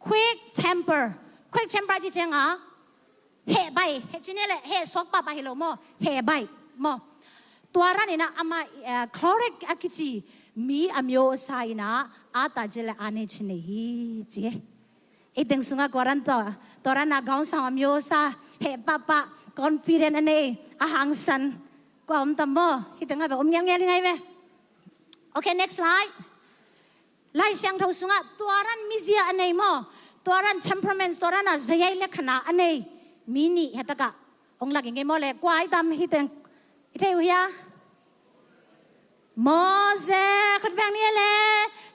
quick temper quick temper ကြည့်ချင်းက ဟဲဘိုင် ဟဲချင်းနဲ့လေ ဟဲ ဆွဲပပဟဲလို့မ့ၢ် ဟဲဘိုင်မ့ၢ် တွားရနာ အမ အဲ choleric အကချီ မီးအမျိုးအစားအံၤနာ အားသာချက်လည်း အားနည်းချက်နဲ့ ဟီ ကြည် အိမ်တင်စုငါ တွားရနာ တွားရနာ ခေါင်းဆောင်အမျိုးအစား ဟဲပပ confident အနေ အဟန်ဆန် ကွာအုံးတမ့ၢ် ဟီတင်ငါပဲ အုံးငဲငဲလီငါပဲ။ Okay, next slide. လိုင်စံထုစုငါ တွားရနာ မီးစရာ အနေမ့ၢ် တွားရနာ temperament တွားရနာ စရိုက်လက္ခဏာ အနေ မီးနံၣ် ဟဲတက အုံးလကငဲမ့ၢ်လဲ ကွာအံၤတမ် ဟီတင် ဟီထဲဟူယါ မော်စဲ ခွတ်ဘင်နည်းလဲ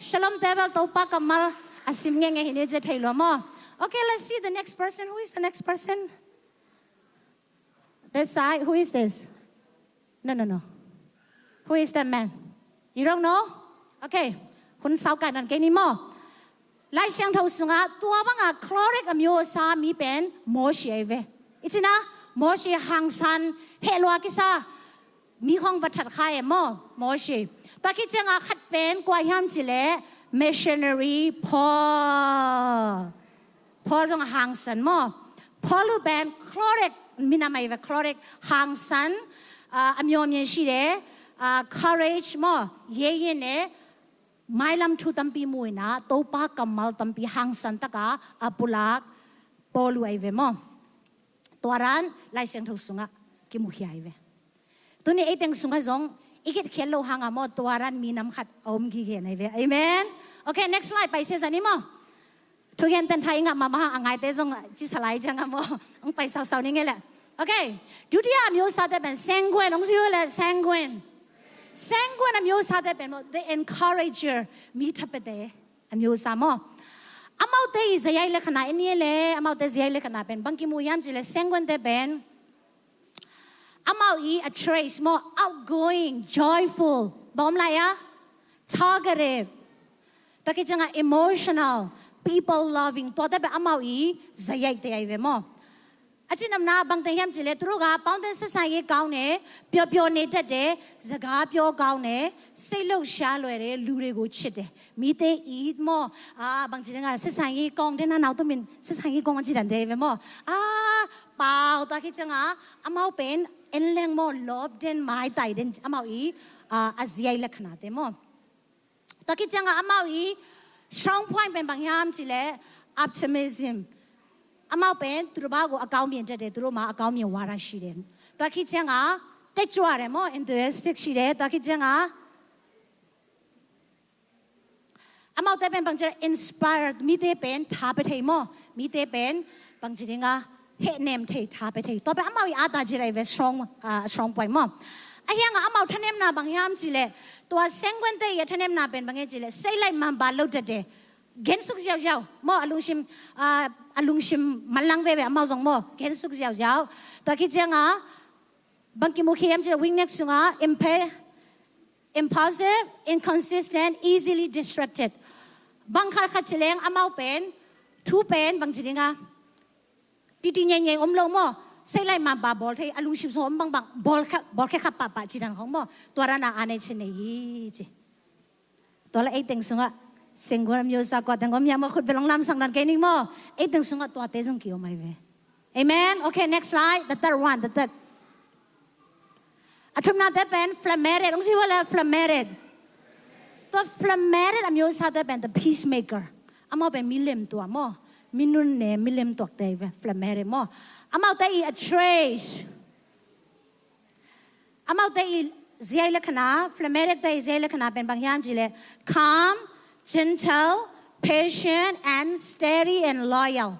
Shalom Table တောပါကမလ် အစင်ငဲငဲ ဟိနေ ကြည့်ထဲလို့မ့ၢ် Okay, let's see the next person. Who is the next person? This side. Who is this? No, no, no. Who is that man? You don't know? Okay. คุณสาวกันนั่น ကဲနံၣ်မ့ၢ် လိုင်စံထုစုငါ တွားဘင်က choleric အမျိုးအစား မီးပင် မော်ရှေ အိမ်ပဲ။ အံၤနာ မော်ရှေ ဟန်ဆန် ဟဲလွားကီးစါ မီးဟောင်းဝတ်ထတ်ခါ အိမ်မ့ၢ် မော်ရှေ တခီချင်းက ခပ်ပင် ကွာဟမ်ကြည့်လဲ missionary ပေါလု ပေါလု ဟန်ဆန်မ့ၢ် ပေါလုပင် choleric မီးနာ အိမ်ပဲ choleric ဟန်ဆန် အာ အမျှော်အမြင်ရှိတယ် အာ courage မ့ၢ် ရဲရင့်တယ် မိုင်းလမ်းထူတမ်းပြီး မွှိုင်နာ တောပါကမလ်တမ်းပြီး ဟန်ဆန်တက အပူလက ပေါလု အိမ်ပဲမ့ၢ် တွားရနာ လိုင်စံထုစုငါ ကီမူခါ အိမ်ပဲ။ တုၤန့ၣ် အိမ်တင်စုငါ ဇွန် အံၤက့ခဲလို့ ဟန်ငါမ့ၢ် တွားရနာ မီးနမ်ခတ် အုံးကီးခဲ အိမ်ပဲ။ Amen. Okay, next slide. ပိုင်စဲစနံၣ်မ့ၢ် ထုကဲတန်ထါအံၤငါ မမဟ အငါတဲ ဇွန် ကီစလါအံၤ ကၠၢ်ငါမ့ၢ် အုံးပိုင်စါစါနံၣ်ငဲလဲၣ် Okay. ဒုတိယအမျိုးအစားတဲ့ပင် sanguine အောင်စီလဲ sanguine sanguine အမျိုးအစားတဲ့ပင်မ့ၢ် the encourager မီးထပ်ပတဲ့ အမျိုးအစားမ့ၢ် အမောက်တဲ့ စရိုက်လက္ခဏာ အနည်းလဲ အမောက်တဲ့ စရိုက်လက္ခဏာပင် ဘင်ကီမူယမ်ကြည့်လဲ sanguine တဲ့ပင် အမောက်အံၤ အ traits မ့ၢ် outgoing, joyful ဘမ်လါယါ talkative တခီချင်းက emotional, people loving တွားတဲ့ပင် အမောက်အံၤ စရိုက်တဲ့ အိမ်ပဲမ့ၢ် အချစ်နမ်နာ ဘင်တဟမ်ကြည့်လဲ သူတို့က ပေါင်းသင်းဆက်ဆံရေးကောင်းတယ်၊ ပျော်ပျော်နေတတ်တယ်၊ စကားပြောကောင်းတယ်၊ စိတ်လှုပ်ရှားလွယ်တယ်၊ လူတွေကိုချစ်တယ်။ မီးတဲအံၤမ့ၢ် အာ ဘင်ချစ်ငါ ဆက်ဆံရေးကောင်းတယ် နာ နောက်တမင် ဆက်ဆံရေးကောင်း အချစ်တန်တယ်ပဲမ့ၢ် အာ ပေါက် တခီချင်းက အမောက်ပင် အလင်းမ့ၢ် လီပ်ဒင် မၤတၢ်ဒင် အမောက်အံၤ အာ အစရိုက်လက္ခဏာတဲ့မ့ၢ် တခီချင်းက အမောက်အံၤ strong point ပင် ဘာညာမကြည့်လဲ optimism အမောက်ပင် သူတစ်ပါးကို အကောင်းမြင်တတ်တယ်၊ သူတို့မှာ အကောင်းမြင်ဝါဒရှိတယ်။ တခီချင်းက တက်ကြွတယ်မ့ၢ် enthusiastic ရှိတယ်။ တခီချင်းက အမောက်တဲ့ပင် ဘာညာ inspired မီးတဲပင် ထါပထဲမ့ၢ် မီးတဲပင် ဘာညာ ဟဲနမ်ထဲ ထါပထဲ တွားပင် အမောက်အံၤ အတၢ်ကြဲးရပဲ strong, အာ strong point မ့ၢ် အဟံၣ်ငါ အမောက်ထါနမ်နာ ဘာညာမကြည့်လဲ တွား sanguine တဲ့ ယထါနမ်နာပင် ဘာညာကြည့်လဲ စိတ်လိုက်မာန်ပါလုပ်တတ်တယ်။ ဂဲန်စုကယောက်ယောက် မ့ၢ် အလုံအရှင် အာ အလုံအရှင် မလန်းဝဲဝဲ အမောက်ဇွန်မ့ၢ် ဂဲန်စုကယောက်ယောက် တခီချင်းက ဘင်ကီမူခီယမ်ကြည့်လဲ weakness စုငါ impa- impulsive, inconsistent, easily distracted ဘင်ခါခါချစ်လဲ အမောက်ပင် ထူပင် ဘာညာ Titi nyenyei om lo maw. Sei lai manpa bawl thei, a lungsim sung om bangbang bawl kha, bawl khe kha pahpah ci dan khong maw. Tua dan a ane chin nei hi ci. Tua la ei teng sungah sengguan a myosa kua teng om hiam a khut bel hong lamsang dan kei ning maw. Ei teng sungah tuate zong ki om ai ve. Amen. Okay, next slide. The third one, the third. A thumnate pen phlegmatic. Hong si ua le phlegmatic. Tua phlegmatic a myosate pen the peacemaker. Amau pen mi lemtuak maw. Mi nunne, mi lemtuakte ai ve, phlegmatic maw. Amaute i a traits. Amaute i ziai le khana, phlegmatic te i ziai le khana pen bang hiam ci le calm, gentle, patient and steady and loyal.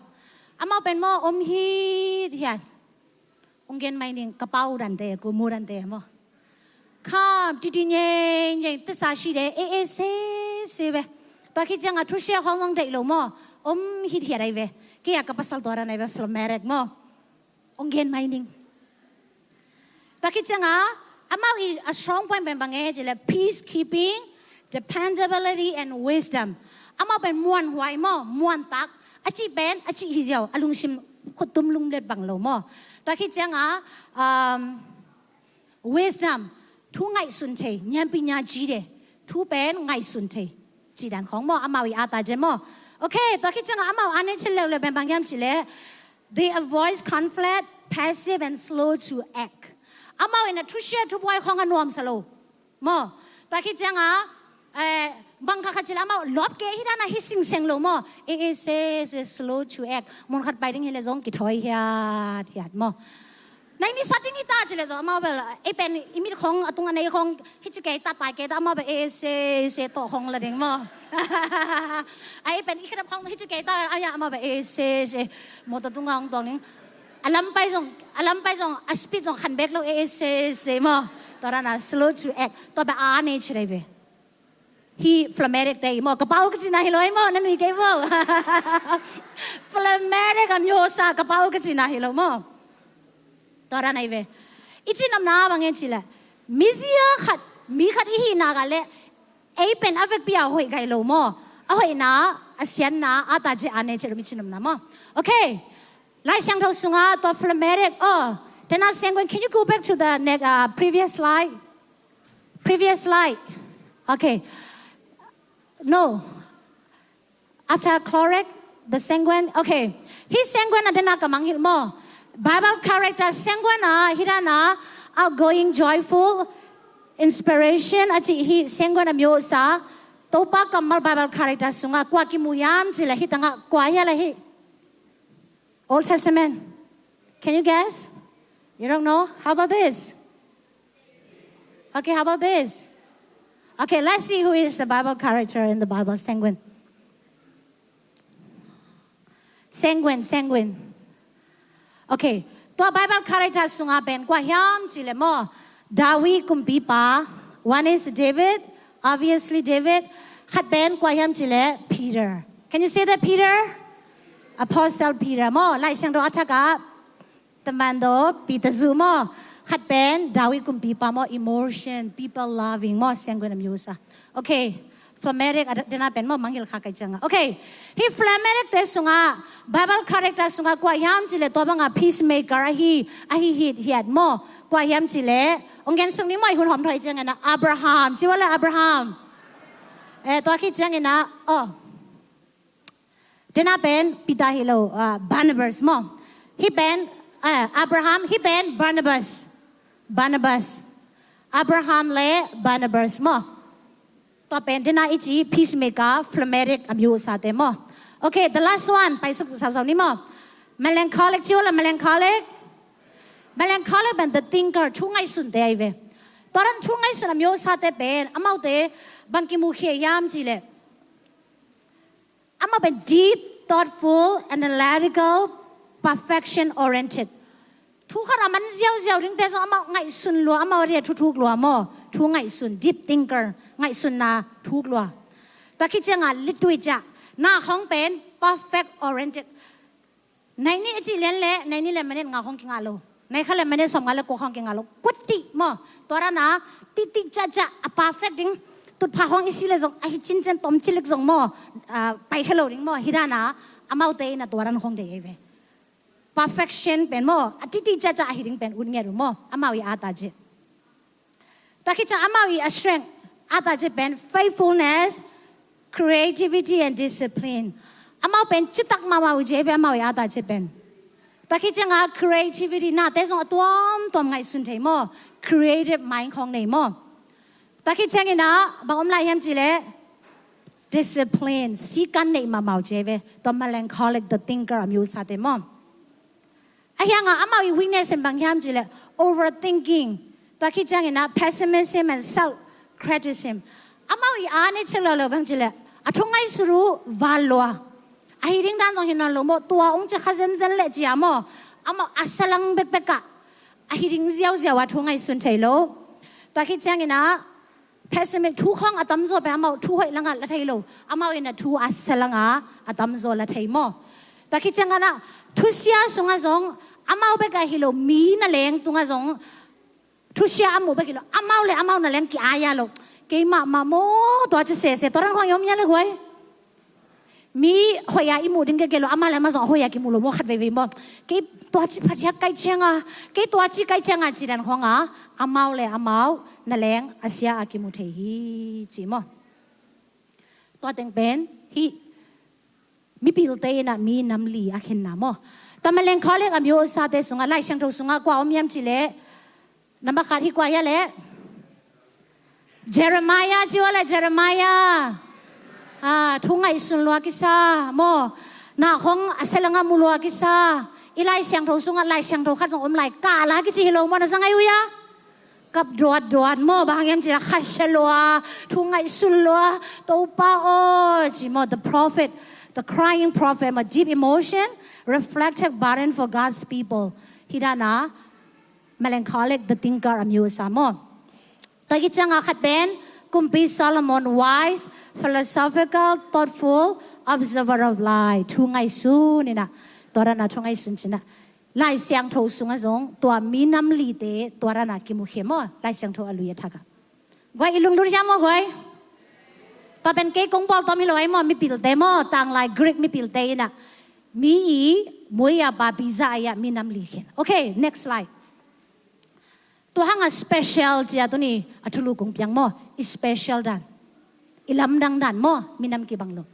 Amau pen maw om hithiat. Hong gen mai ning, ka pau dante, ku mu dante maw. Calm, titi nyenyei, tesa side, e e se se ve. Tua khit cianga thusia khong zong deih lo maw. Om hithiat ai ve. Kei a ka pasal tua dan ai ve, phlegmatic maw. Hong gen mai ning. Tua khit cianga amau i a strong point pen bang e ci le peacekeeping, dependability and wisdom. Amau pen muanhuai maw, muantak. A cih pen a cih hi ziau, a lungsim khuttum lunglet bang lo maw. Tua khit cianga um, wisdom, thu ngaihsun thei, nyanpi nyan ci de, thu pen ngaihsun thei. Ci dan khong maw, amau i ata jen maw. Okay, tua khit cianga amau ane chin leuleu pen bang hiam ci le they avoid conflict, passive and slow to act. Amau in a thusia thubuai khong a nuamsa lo maw. Tua khit cianga eh, bang kha kha ci le amau lop ke hi dan a hi singseng lo maw. E e se se, slow to act. Mun khat pai ding hi le zong kithawi hiat hiat maw. Nai ni sa ding hi ta ci le zong amau bel ei pen i mit khong a tung a nei khong hi ci kei ta, tai kei ta, amau bel e e se se tawh khong la ding maw. Ei pen i khedap khong hi ci kei ta, a ya amau bel e e se se mawtaw tunga hong tuang ding. A lampai zong, a lampai zong, a speed zong khan bek lo e e se se maw. Tua dan a slow to act. Tua bel a nei ci dai ve. Hi phlegmatic te i maw, ka pau ka cina hi lo i maw, na nui kei maw. Phlegmatic a myosa ka pau ka cina hi lo maw. Tua dan ai ve. I cinopna bang en ci le mizia khat, mi khat i hihna gah le ei pen a vekpi a hoih gai lo maw. A hoihna, a sianna, a ta ci a ne ci lo mi cinopna maw. Okay. Lai Siangtho sunga tua phlegmatic. Oh, Tena Sengwen, can you go back to the next, uh, previous slide? Previous slide. Okay. No. After Clorek, the Sengwen. Okay. Hi Sengwen a dena ka mangngilh maw. Bible character Sengwen a, hi dana, outgoing, joyful, inspiration, a ci hi Sengwen a myosa. Topa kammal Bible character sunga kua kimu hiam ci le hi tanga kua hia le hi. Old Testament. Can you guess? You don't know? How about this? Okay, how about this? Okay, let's see who is the Bible character in the Bible. Sengwen. Sengwen, Sengwen. Okay, tua Bible character sunga pen kua hiam ci le maw. David kumpipa. One is David, obviously David. Khat pen kua hiam ci le Peter. Can you say that, Peter? Apostle Peter maw. Lai Siangtho a thak a Tamando Peter zu maw. Khat pen David kumpipa maw, emotion, people loving maw, Sengwen a myosa. Okay. Phlegmatic a dena pen maw, mangngilh kha kai cianga. Okay. Hi phlegmatic te sunga Bible character sunga kua hiam ci le tua banga peacemaker ahi, ahi hithiat maw. Kua hiam ci le hong gen sung ni maw, i hun hawm thoi ciangina Abraham. Ci ua le Abraham. Eh, tua khit ciangina, oh. Dena pen Peter hi lo, ah, Barnabas maw. Hi pen, eh, Abraham, hi pen Barnabas. Barnabas. Abraham le Barnabas maw. Tua pen dena i ci peacemaker, phlegmatic a myosate maw. Okay, the last one, pai suk sausau ni maw. Melancholic, ci ua le melancholic. Melancholic pen the thinker, thu ngaihsunte ai ve. Tua dan thu ngaihsun a myosate pen amaute bang kimukhia hiam ci le amau pen deep, thoughtful, analytical, perfection oriented. Thu khat a man ziauziau dingte zong amau ngaihsun lua, amau ria thuthuk lua maw. Thu ngaihsun, deep thinker, ngaihsunna thuk lua. Tua khit cianga litui cia na khong pen perfect oriented. Nai ni a ci lian le nai ni le minute nga khong kinga lo. Nai kha le minute sawm nga le kua khong kinga lo. Kutti maw. Tua dana titi caca a perfect ding. Tutpha khong i si le zong a hi cincian tom cilik zong maw. Ah, pai khe lo ding maw. Hi dana amaute ina tua dan khong dei ei ve. perfection pen maw, a titi ciacia ahi ding pen ut ngiat uh maw, amau i ata ci. Tua khit ciang amau i a strength, ata ci pen faithfulness, creativity and discipline. Amau pen citak mahmah uh ci ei ve, amau i ata ci pen. Tua khit cianga creativity, nate zong a tuamtuam ngaihsun thei maw, creative mind khawng nei maw. Tua khit ciangin ah bang om lai hiam cileh, discipline, sikan neih mahmah uh ci ei ve, tua melancholic, the thinker a mi uh sate maw. Ahi hanga amau i weakness in bang hiam cileh, overthinking. Tua khit ciangin ah pessimism and self-criticism. Amau i a nei cek lo lo bang cileh, a thu ngaihsut uh val lua. Ahi ding dan zong hi nawn lo maw, tua ung ci kha zenzen leh cia maw. Amau a salang bekbek ah ahi ding ziauziau a thu ngaihsun thei lo. Tua khit ciangin ah pessimism, thu khawng a tamzaw pen amau thu hoih langah la thei lo. Amau in a thu a sia langah a tamzaw la thei maw. Tua khit ciangin ah thusia sungah zong amau bekah hi lo, mi na leng tungah zong thusia a muh bek hi lo. Amau le amau na leng ki-aia lo. Keimah mah maw, tua ci sese, tua dan khawng i om ia le guai. Mi hoih a i muh ding kei kei lo, amau le amau zong hoih a kimuh lo maw, khat veivei maw. Kei tua ci phathiak kaih cianga, kei tua ci kaih cianga ci dan khawng a, amau le amau na leng a sia a kimuh thei hi ci maw. Tua teng pen hih mipilte in ah mi nam li a khenna maw. Tua melancholic a mi uh sate sungah, Lai Siangtho sungah kua om hiam cileh, nambat khat hi kua hia leh, Jeremiah ci uh a leh, Jeremiah. Ah, thu ngaihsun lua kisa maw. Na khawng a sia langah mu lua kisa. I Lai Siangtho sungah Lai Siangtho khat zong om lai, kah la kici hi lo maw, na za ngai uh hia? Kap duatduat maw, bang hang hiam cileh khasia lua, thu ngaihsun lua, Topa aw ci maw, the prophet, the crying prophet maw, deep emotion, reflective burden for God's people. Hih dan a melancholic, the thinker a mi uh sa maw. Tua khit cianga khat pen Kumpi Solomon, wise, philosophical, thoughtful, observer of life. Thu ngaihsun in ah, tua dan a thu ngaihsun ci-in ah. Lai Siangtho sungah zong tua mi nam lite tua dan a kimukhia maw, Lai Siangtho a lui a thak ah. Guai, i lunglut hia maw guai? Tua pen kei kong bawl tawm hi lo ai maw, mipilte maw, tanglai Greek mipilte in ah, mi i mui a pa pi za ai ah mi nam li khen. Okay, next slide. Tua hanga special ci-a tuni a thulu kong piang maw, i special dan, i lamdang dan maw, minam kibang lo.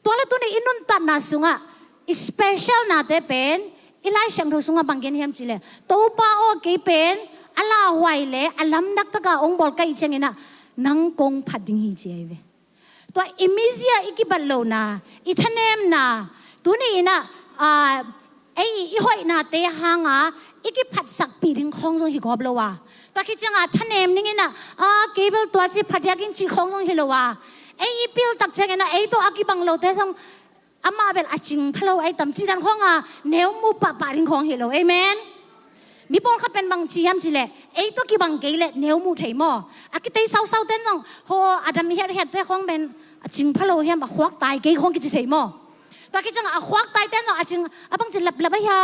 Tua le tuni i nuntatna sungah i special nate pen i Lai Siangtho sungah bang gen hiam cileh, Topa aw, kei pen a lauhuai le a lamdang taka ong bawl ka hih ciangin ah nang kong phat ding hi ci ai ve. Tua i mizia i kibat lohna, i thanemna, tuni in ah, ah, ei i hoihnate hanga i kiphatsakpih ding khawng zong hi gawp lo a. Tua khit cianga thanem dingin ah, ah, kei bel tua ci phathiak ing cih khawng zong hi lo a. Ei i piltak ciangin ah ei tawh a kibang lote zong amah bel a cing pha lo ai tam cih dan khawng a neu mu pahpah ding khawng hi lo. Amen. Mi pawlkhat pen bang ci hiam cileh, ei tawh kibang kei leh neu mu thei maw. A kitei sausau ten zong, ho, a dam hiathiatte khawng pen a cing pha lo hiam, a khuak tai kei khawng kici thei maw. Tua khit cianga a khuak tai ten zong a cing, a bang ci laplap a hia,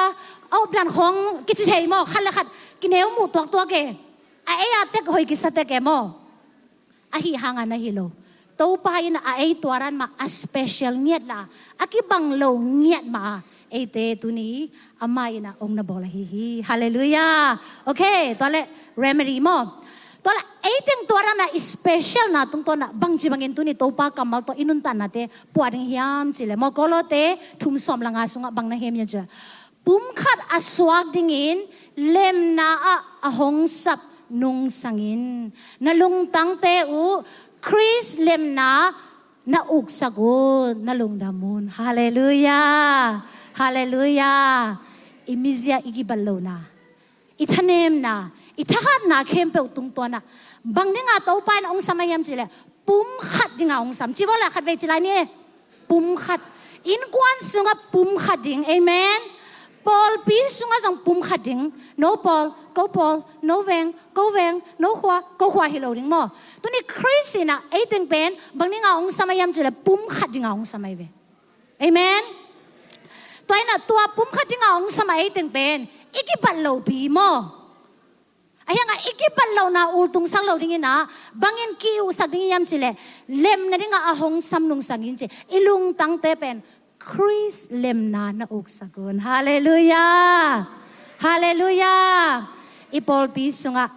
a up dan khawng kici thei maw. Khat le khat kineu mu tuaktuak e. A ei a tek hoih kisa tek e maw. Ahi hanga na hi lo. Topa in a ei tua dan mah a special ngiat la, a kibang lo ngiat mah a, eite tuni amah in a ong na bawl ahi hi. Halleluiah. Okay, tua le remedy maw. Tua le ei teng tua dan a i special na tungtawn ah bangci bangin tuni Topa kammal tawh i nuntatnate puah ding hiam cileh maw, Kolote thum sawm le nga sungah bang na hiam hiam cileh, pumkhat a suak dingin lemna ah a hong sap nungsangin na lungtangte uh Khrist lemna na uksak un, na lungdam un. Halleluiah. Halleluiah. I mizia i kibat lohna, i thanemna, i thahatna khempeuh tungtawn ah bang dinga Topa in ong sam a hiam cileh, pumkhat dinga ong sam. Ci vawleh khatvei ci lai ni e. Pumkhat. Innkuan sungah pumkhat ding. Amen. Pawlpi sungah zong pumkhat ding. No pawl, ko pawl, no veng, ko veng, no khua, ko khua hi lo ding maw. Tuni Khrist in ah ei teng pen bang dinga ong sam a hiam cileh, pumkhat dinga ong sam ai ve. Amen. Tua in ah tua pumkhat dinga ong sam a ei teng pen i kibat lopi maw. Ahi hanga i kibat lohna ultungsak lo dingin ah bangin ki-uksak ding hiam cileh, lemna dinga a hong sam nungsangin ci. I lungtangte pen Khrist lemna na uksak un. Halleluiah. Halleluiah. I pawlpi sungah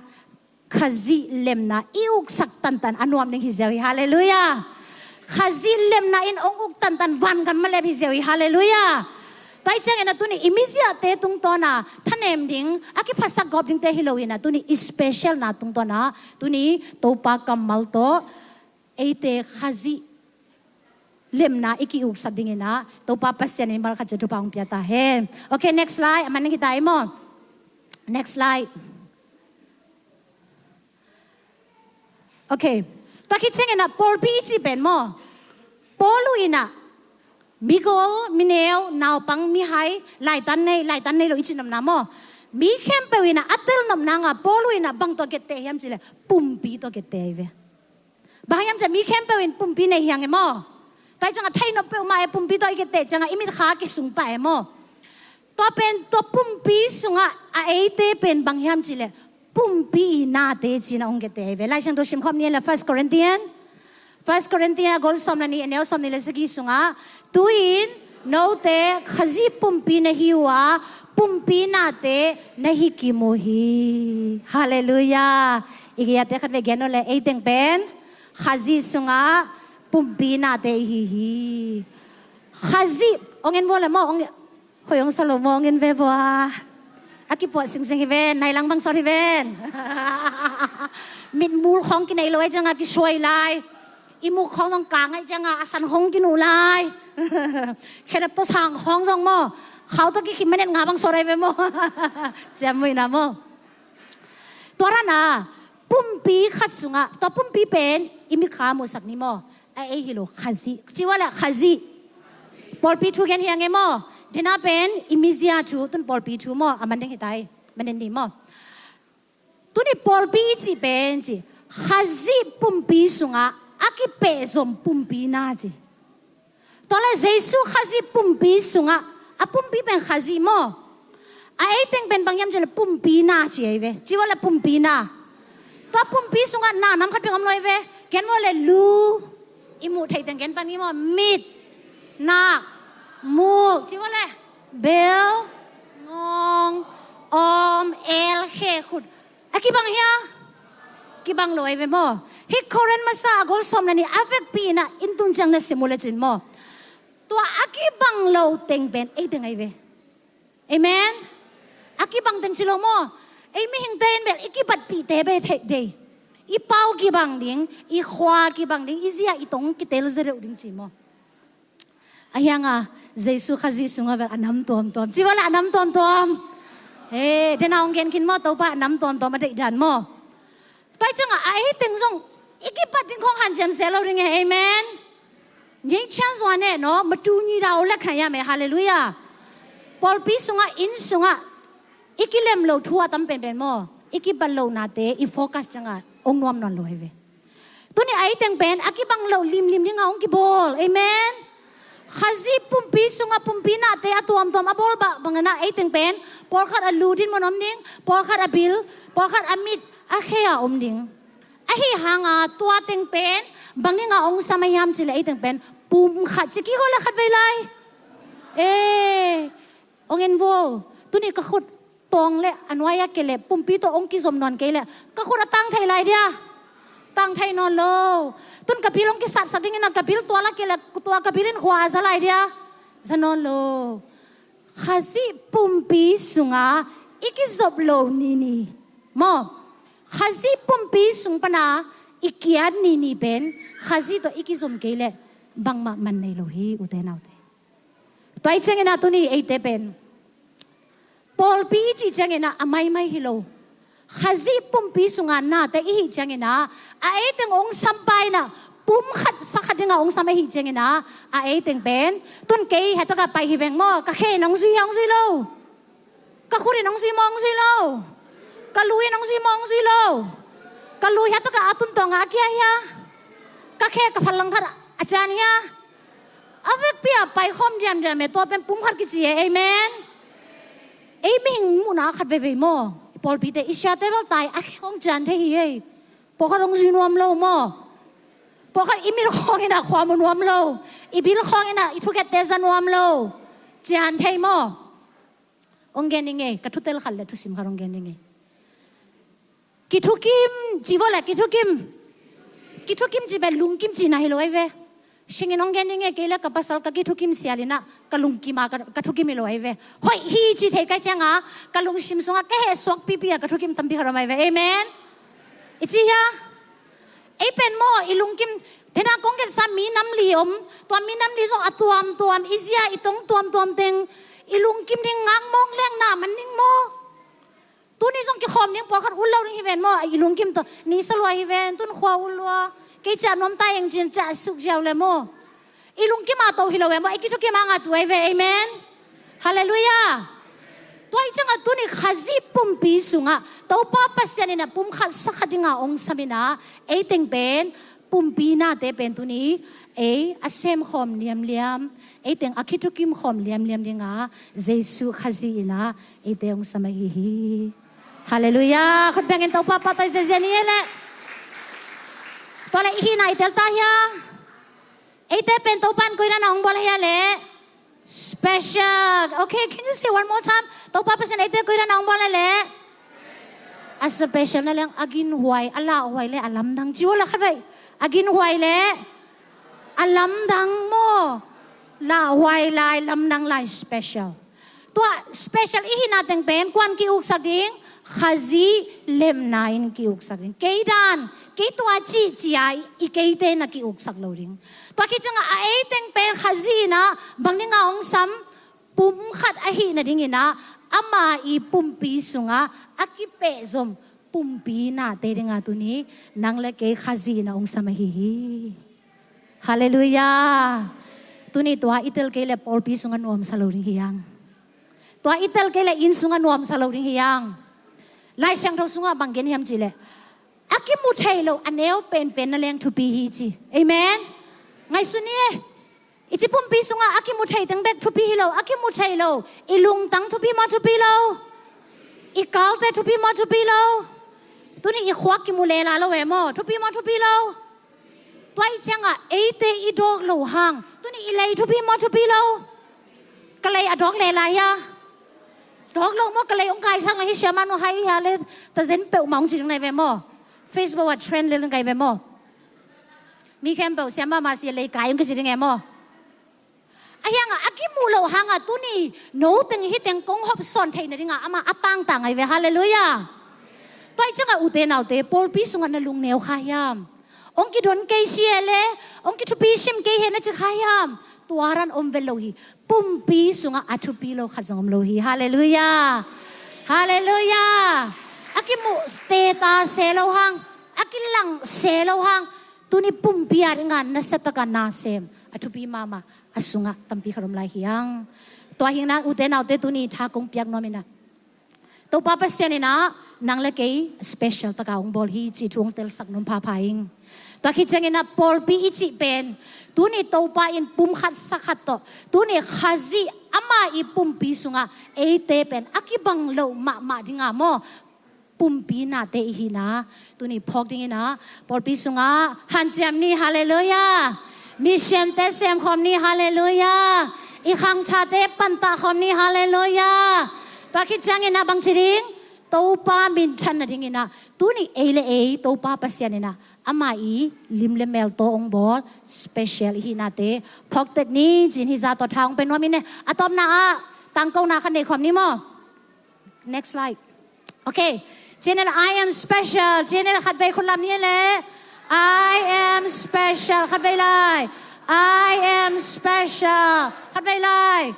Khazih lemna i uksak tantan a nuam ding hi ziau hi. Halleluiah. Khazih lemna in ong uk tantan vangam malep hi ziau hi. Halleluiah. Tua hi ciangin a tuni i miziate tungtawna thanem ding a kiphasak gawp dingte hi lo in a tuni i special na tungtawna tuni Topa kammal tawh eite Khazih lemna i ki-uksak dingin ah Topa Pasian in mimal khat ciat thupha hong pia ta hen. Okay, next slide. A man ding hi ta ei maw? Next slide. Okay. Tua khit ciangin ah pawlpi i cih pen maw? Paulu in ah migol, mineu, naupang, mihai, laitan nei, laitan nei lo i cih nopna maw? Mi khempeuh in ah a tel nopna nga Paulu in ah bang tawh gette hiam cih leh pumpi tawh gette ahi ve. Bang hang hiam cih leh mi khempeuh in pumpi nei hi hang e maw? Tua hi ciangah thei nop peuhmah e pumpi tawh i gette ciangah i mitkha kisung pah e maw? Tua pen tua pumpi sungah a eite pen bang hiam cih leh pumpi i nate ci-in a hong gette ahi ve. Lai Siangtho simkhawm ni en la First Corinthian. First Corinthian a gol sawm le nih a neu sawm nih le sagih sungah tu-in note Khazih pumpi na hi uh a pumpi nate na hi kim uh hi. Halleluiah. I gei-ate khat vei gen uh leh ei teng pen Khazih sungah pumpi nate i hi hi. Khazih ong en vua leh maw ong en. Khoi ong sa lo maw ong en ve vua. A kipuah singsing hi ven, nai lang bang sawt hi ven. Mitmul khawng kinei lo ei ciangah kisuai lai. I muk khawng zong kang ei ciangah a san khawng kinuh lai. Khedap tawh sang khawng zong maw khau tawh kikhim manet nga bang sawt ei ve maw? Ciammuihna maw? Tua rana pumpi khat sungah tua pumpi pen i mitkha muhsak ni maw? A ei hi lo Khazih. Ci vua leh Khazih. Pawlpi thu gen hi hang e maw? Dena pen i mizia thu tun pawlpi thu maw? A man ding hi ta ei. Man ding ni maw? Tuni pawlpi i cih pen ci Khazih pumpi sungah a kipehzom pumpi na ci. Tua leh Jesu Khazih pumpi sungah a pumpi pen Khazih maw? A ei teng pen bang hiam cih leh pumpi na ci ahi ve. Ci vua leh pumpi na. Tua pumpi sungah na nam khat bek om lo ahi ve. Gen vua leh lu. I muh theih teng gen pan ni maw? Mit, nak, muk. Ci vua leh bel, ngawng, awm, el, khe, khut. A kibang hia? Kibang lo ahi ve maw? Hih Korin masa a gol sawm le nih a vekpi in ah in tun ciang na sim uh le cin maw? Tua a kibang lo teng pen ei teng ahi ve. Amen. A kibang teng ci lo maw? Ei mihingte in bel i kibatpihte bel theih dei. I pau kibang ding, i khua kibang ding, i zia i tong kitel zia deuh ding ci maw? A hiangah Jesu Khazih sungah bel a nam tuamtuam. Ci vua leh a nam tuamtuam. He, dena hong gen khin maw Topa a nam tuamtuam a deih dan maw? Tua hi ciangah a ei teng zong i kibat ding khawng hanciam se lo ding e. Amen. Nyi cian zuan e no matu nyi da o lek kha yam e. Halleluiah. Pawlpi sungah inn sungah i kilem lo thu a tam penpen maw? I kibat lohnate i focus ciangah hong nuam nawn lo ahi ve. Tuni a ei teng pen a kibang lo limlim dingah hong kibawl. Amen. Khazih pumpi sungah pumpi nate a tuamtuam a bawl bah bangin ah ei teng pen pawlkhat a lu dinmun om ding, pawlkhat a bil, pawlkhat a mit a khe a om ding. Ahi hanga tua teng pen bang dingah hong sam a hiam cih leh ei teng pen pum khat ci kik aw le khat vei lai. Eh, hong en vo. Tuni ka khut tawng le a nuai a ke le pumpi tawh hong kizom nawn kei le ka khut a tang thei lai dia. Tang thei nawn lo. Tun ka bil hong kisatsak dingin a ka bil tual a ke le tua ka bil in khua a za lai dia. Za nawn lo. Khazih pumpi sunga i kizop lo nini maw? Khazih pumpi sung pana i kiat nini pen Khazih tawh i kizom kei le bangmah man nei lo hi ute naute. Tua i ciangin ah tuni eite pen pawlpi i cih ciangin ah a maimai hi lo. Khazih pumpi sunga nate i hih ciangin ah a eiteng hong sampa in ah pum khat sa khat dingah hong sam a hih ciangin ah a eiteng pen tun kei hiatakah pai hi veng maw? Ka khe in hong zui hong zui lo. Ka khut in hong zui maw hong zui lo. Ka lu in hong zui maw hong zui lo. Ka lu hiatakah a tun tawngah a kia hia? Ka khe ka phallang khat a cian hia? A vekpi a paikhawm diamdiam e tua pen pum khat kici e. Amen. Ei mihing muhna khat veivei maw? I pawlpite i siate bel tai a khe hong cian thei hi ei. Pawlkhat hong zui nuam lo maw? Pawlkhat i mit khawng in ah khua mu nuam lo, i bil khawng in ah i thukette za nuam lo. Cian thei maw? Hong gen ning ei, ka thutel khat le thusim khat hong gen ning ei. Kithukim ci vua le, kithukim. Kithukim ci pen lungkim cihna hi lo ahi ve. Singin hong gen ning ei, kei le ka pasal ka kithukim sial in ah ka lungkim a ka, ka thukim hi lo ahi ve. Hoih hi ci thei ka hih ciang a ka lungsim sung ah ka heh suak pipi a ka thukim tampi khat om ahi ve. Amen. I ci hia? Ei pen maw, i lungkim, tena kong gensa minam li om, tua minam li zong a tuamtuam, i zia i tong tuamtuam teng, i lungkim ding ngak mawk leng na man ning maw. Tuni zong kikhawm ding pawlkhat ut lo ding hi ven maw, i lungkim tawh, ni sa lua hi ven, tun khua ut lua, kei ciah nuam ta eng cin ciah suk ziau le maw. I lungkim a to hi lo ve maw, i kithukim a ngah tu ahi ve, amen. Halleluiah. Tua ahih ciangah tuni Khazih pumpi sungah Topa Pasian in ah pumkhat sakhat dingah hong sam in ah, ei teng pen pumpi nate pen tuni ei a semkhawm liamliam, ei teng a kithukim khawm liamliam dingah Jesuh Khazih in ah eite hong sam ahi hi. Halleluiah. Khut bengin Topa pahtawi ziazia ni e leh. Tua leh i hihna i tel ta hia? Eite pen Topa in koi dan a hong bawl ahi a leh? Special. Okay, can you say one more time? Topa Pasian eite koi dan a hong bawl ahi a leh? A special na leng a ginhuai, a lauhuai le a lamdang. Ci vua le khatvei. A ginhuai le a lamdang maw. Lauhuai lai, lamdang lai, special. Tua special i hihna teng pen kuan ki-uksak ding, Khazih lemna in ki-uksak ding. Kei dan, kei tua cih cia i keite na ki-uksak lo ding. Tua khit ciangah a ei teng pen Khazih in ah bang dingah hong sam, pumkhat ahih nadingin ah ama i pumpi sungah a kipehzom pumpi nate dingah tuni nang le kei Khazih in ah hong sam ahi hi. Halleluiah. Tuni tua i tel kei le pawlpi sungah nuamsa lo ding hi hang. Tua i tel kei le inn sungah nuamsa lo ding hi hang. Lai Siangtho sungah bang gen hiam cih leh, a kimu thei lo a neu penpen na leng thupi hi ci. Amen. Ngaihsun ni e. I ci pumpi sungah a kimu thei teng bek thupi hi lo, a kimu thei lo. I lungtang thupi maw, thupi lo? I kalte thupi maw, thupi lo? Tuni i khuak kimu lela lo e maw, thupi maw, thupi lo? Tua ahih ciangah eite i dawk loh hang, tuni i lei thupi maw, thupi lo? Ka lei a dawk lela hia? Dawk lo maw, ka lei hong kaisak na hi siamah nu hai hia le, tazen peuhmah hong ci ding na hi ve maw? Facebook ah trend lel ding ka hi ve maw? Mi khempeuh siamah mah si lei kai hong kici ding e maw? Ahi hangah a kimuh loh hangah tuni no teng hih teng kong hopsawn theih nadingah amah a tangtang ahi ve. Halleluiah. Tua ahih ciangah ute naute, pawlpi sungah na lungneu kha hiam? Hong kidon kei si e le, hong kithupi sim kei he na ci kha hiam? Tua dan om vet lo hi. Pumpi sungah a thupi lo khat zong om lo hi. Halleluiah. Halleluiah. A kimuh teta se lo hang, a kilang se lo hang, tuni pumpi a dingah nasiatakin na sem a thupi mahmah a sungah tampi khat om lai hi hang. Tua hi hangin ah ute naute, tuni tha kong piak nuam in ah, Topa Pasian in ah nang le kei special takin hong bawl hi cih thu hong telsak nuam phapha ing. Tua khit ciangin ah pawlpi i cih pen tuni Topa in pumkhat sakhat tawh, tuni Khazih ama i pumpi sungah eite pen a kibang loh mahmah dingah maw, pumpi nate i hihna tuni phawk dingin ah pawlpi sungah hanciam ni. Halleluiah. Mission-te semkhawm ni. Halleluiah. I khangthate pantah khawm ni. Halleluiah. Tua khit ciangin ah bangci ding? Topa minthan nadingin ah tuni ei le ei Topa Pasian in ah ama i lim le mel tawh hong bawl special i hihnate phawktek ni. Cin hih zah tawh tha hong pe nuam in e. A tawpna ah tangkona khat nei khawm ni maw? Next slide. Okay. Ci-in ah, "I am special." Ci-in ah, khatvei khut lam ni e le. "I am special." Khatvei lai. "I am special." Khatvei lai.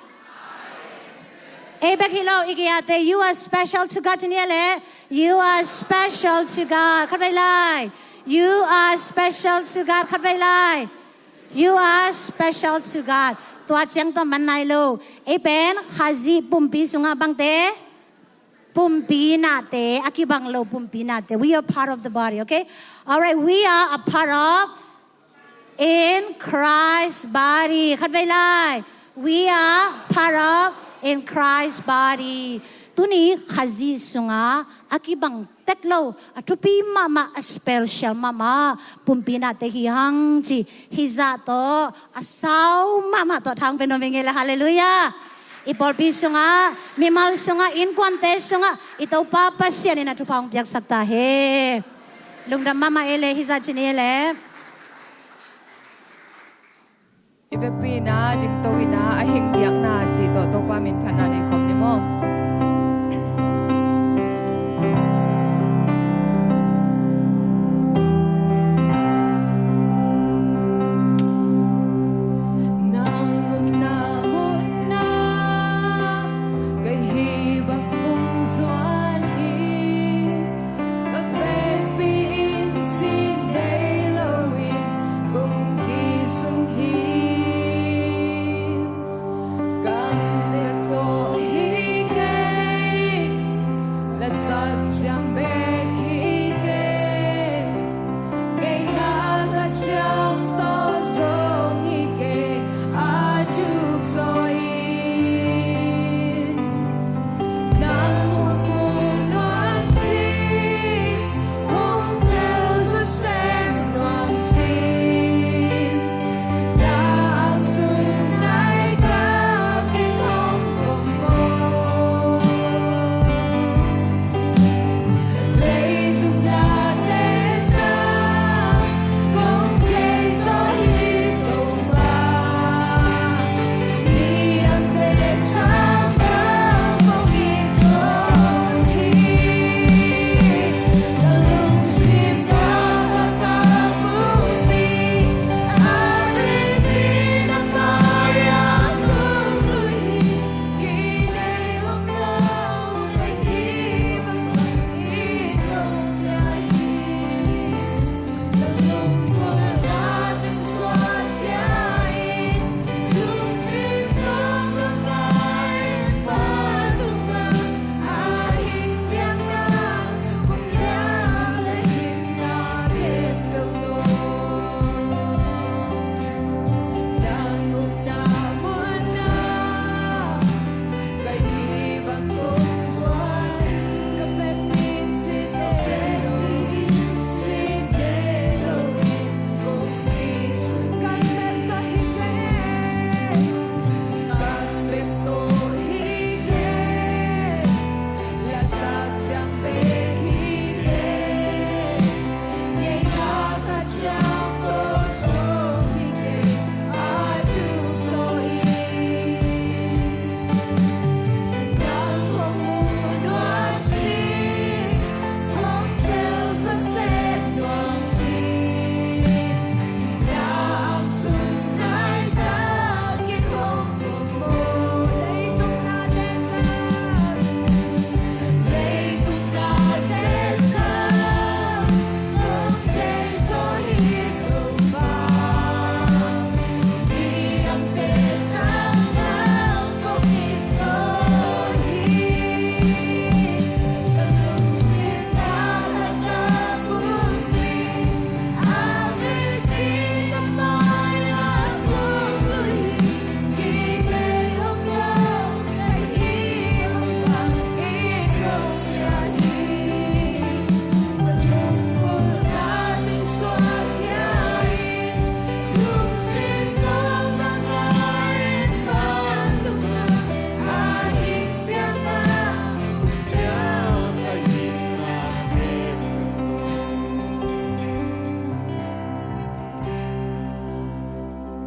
Ei bek hi lo, i gei-ate, "You are special to God." Ci ni e le. "You are special to God." Khatvei lai. "You are special to God." Khatvei lai. "You are special to God." Tua ciang tawh man nai lo. Ei pen Khazih pumpi sungah bangte? Pumpi nate, a kibang lo pumpi nate. We are part of the body, okay? All right, we are a part of in Christ body. Khatvei lai. We are part of in Christ body. Tuni Khazih sungah a kibang tek lo, a thupi mahmah, a special mahmah pumpi nate hi hang ci, hih zah tawh a sau mahmah tawh thang pe nuam ing ei le. Halleluiah. I pawlpi sungah, mimal sungah, innkuante sungah i Topa Pasian in a thupha hong piaksak ta hen. Lungdam mahmah ei le, hih zah ci ni ei le. I vekpi in a dingto in a, a hing biakna cih tawh Topa min phatna nei khawm ni maw? Nang omna munna kei hih bang kong zuan hi. Ka vekpi in sin nei loin kong kisung hi. Kam bek tawh hi kei, lasak ciang bek hi kei. Ngeina ka ciang tawh zong hi kei, a tuk zaw in. Nang hong mu nuam sin, hong tel zaw sem nuam sin. Na ang sung nai takin hong pom maw. Leitung nate sang kong thei zaw hi Topa.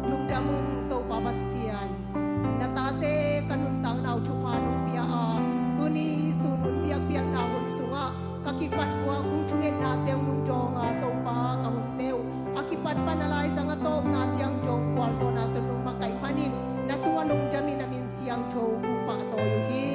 Lungdam ung Topa Pasian, na tate ka nuntakna uh thupha nong pia a, tuni sun hun biakpiakna hun sungah ka kipat uh a kong thungetnate uh nong dawng a, Topa ka hunte uh a kipat pan a laizang a tawpna ciang dong gualzawhna tawh nong makaih manin na tungah lungdamin a min siangtho kong pahtawi uh hi.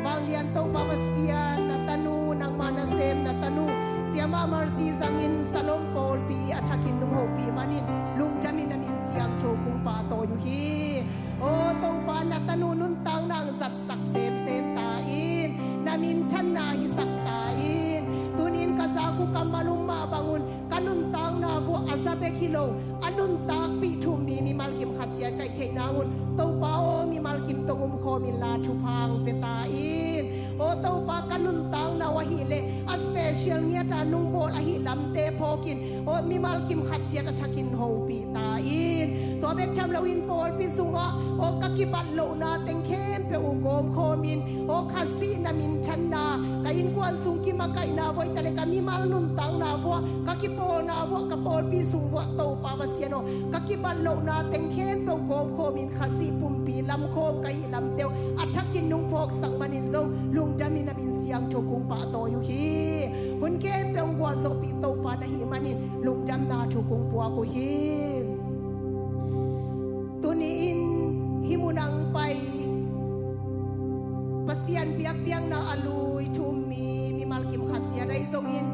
Vanglian Topa Pasian, na tanu nangmah nasem, na tanu Siamah Mercy zangin Salom pawlpi a thakin nong hopih manin lungdamin a min siangtho kong pahtawi uh hi. Aw Topa, na tanu nuntakna ang zatsak semsem ta in, na minthanna hisak ta in. Tunin ka zak uh kammal um mah bangun ka nuntakna vuah a za bek hi lo, a nuntakpih thu um mi mimal kim khat ciat ka hih theih nangun Topa aw, mimal kim tong um khawm inla thupha ang pia ta in. Aw Topa ka nuntakna uh ahih leh a special ngiat a nungbawl ahih lamte phawkin aw mimal kim khat ciat a thakin hopih ta in. Tua bek tham loin pawlpi sungah aw ka kibat lohna teng khempeuh uh kawmkhawmin aw Khazih na minthanna, ka innkuan sung kimakaihna vuah ahih ta leh ka mimal nuntakna vuah, ka kipawlna vuah, ka pawlpi sung vuah Topa Pasian aw ka kibat lohna teng khempeuh kawmkhawmin Khazih pumpi lamkhawm ka hih lamte uh a thakin nung phawksak manin zong lungdamin a min siangtho kung pahtawi uh hi. Hun khempeuh hong gualzawhpih Topa na hih manin lungdamna thu kung puak uh hi. Tuni-in hih munah hong pai Pasian biakpiakna a lui thu um mi mimal kim khat ciat ahi zongin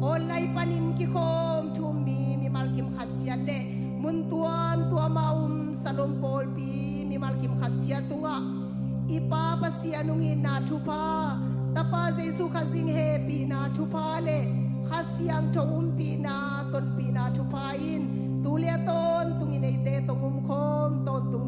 online panin kikhawm thu um mi mimal kim khat ciat le mun tuamtuam a um Salom pawlpi mimal kim khat ciat tungah i Pa Pasian hong itna thupha, Tapa Jesu Khazih hehpihna thupha le Kha Siangtho umpihna tonpihna thupha in tu le a tawntungin eite tawh hong umkhawm tawntung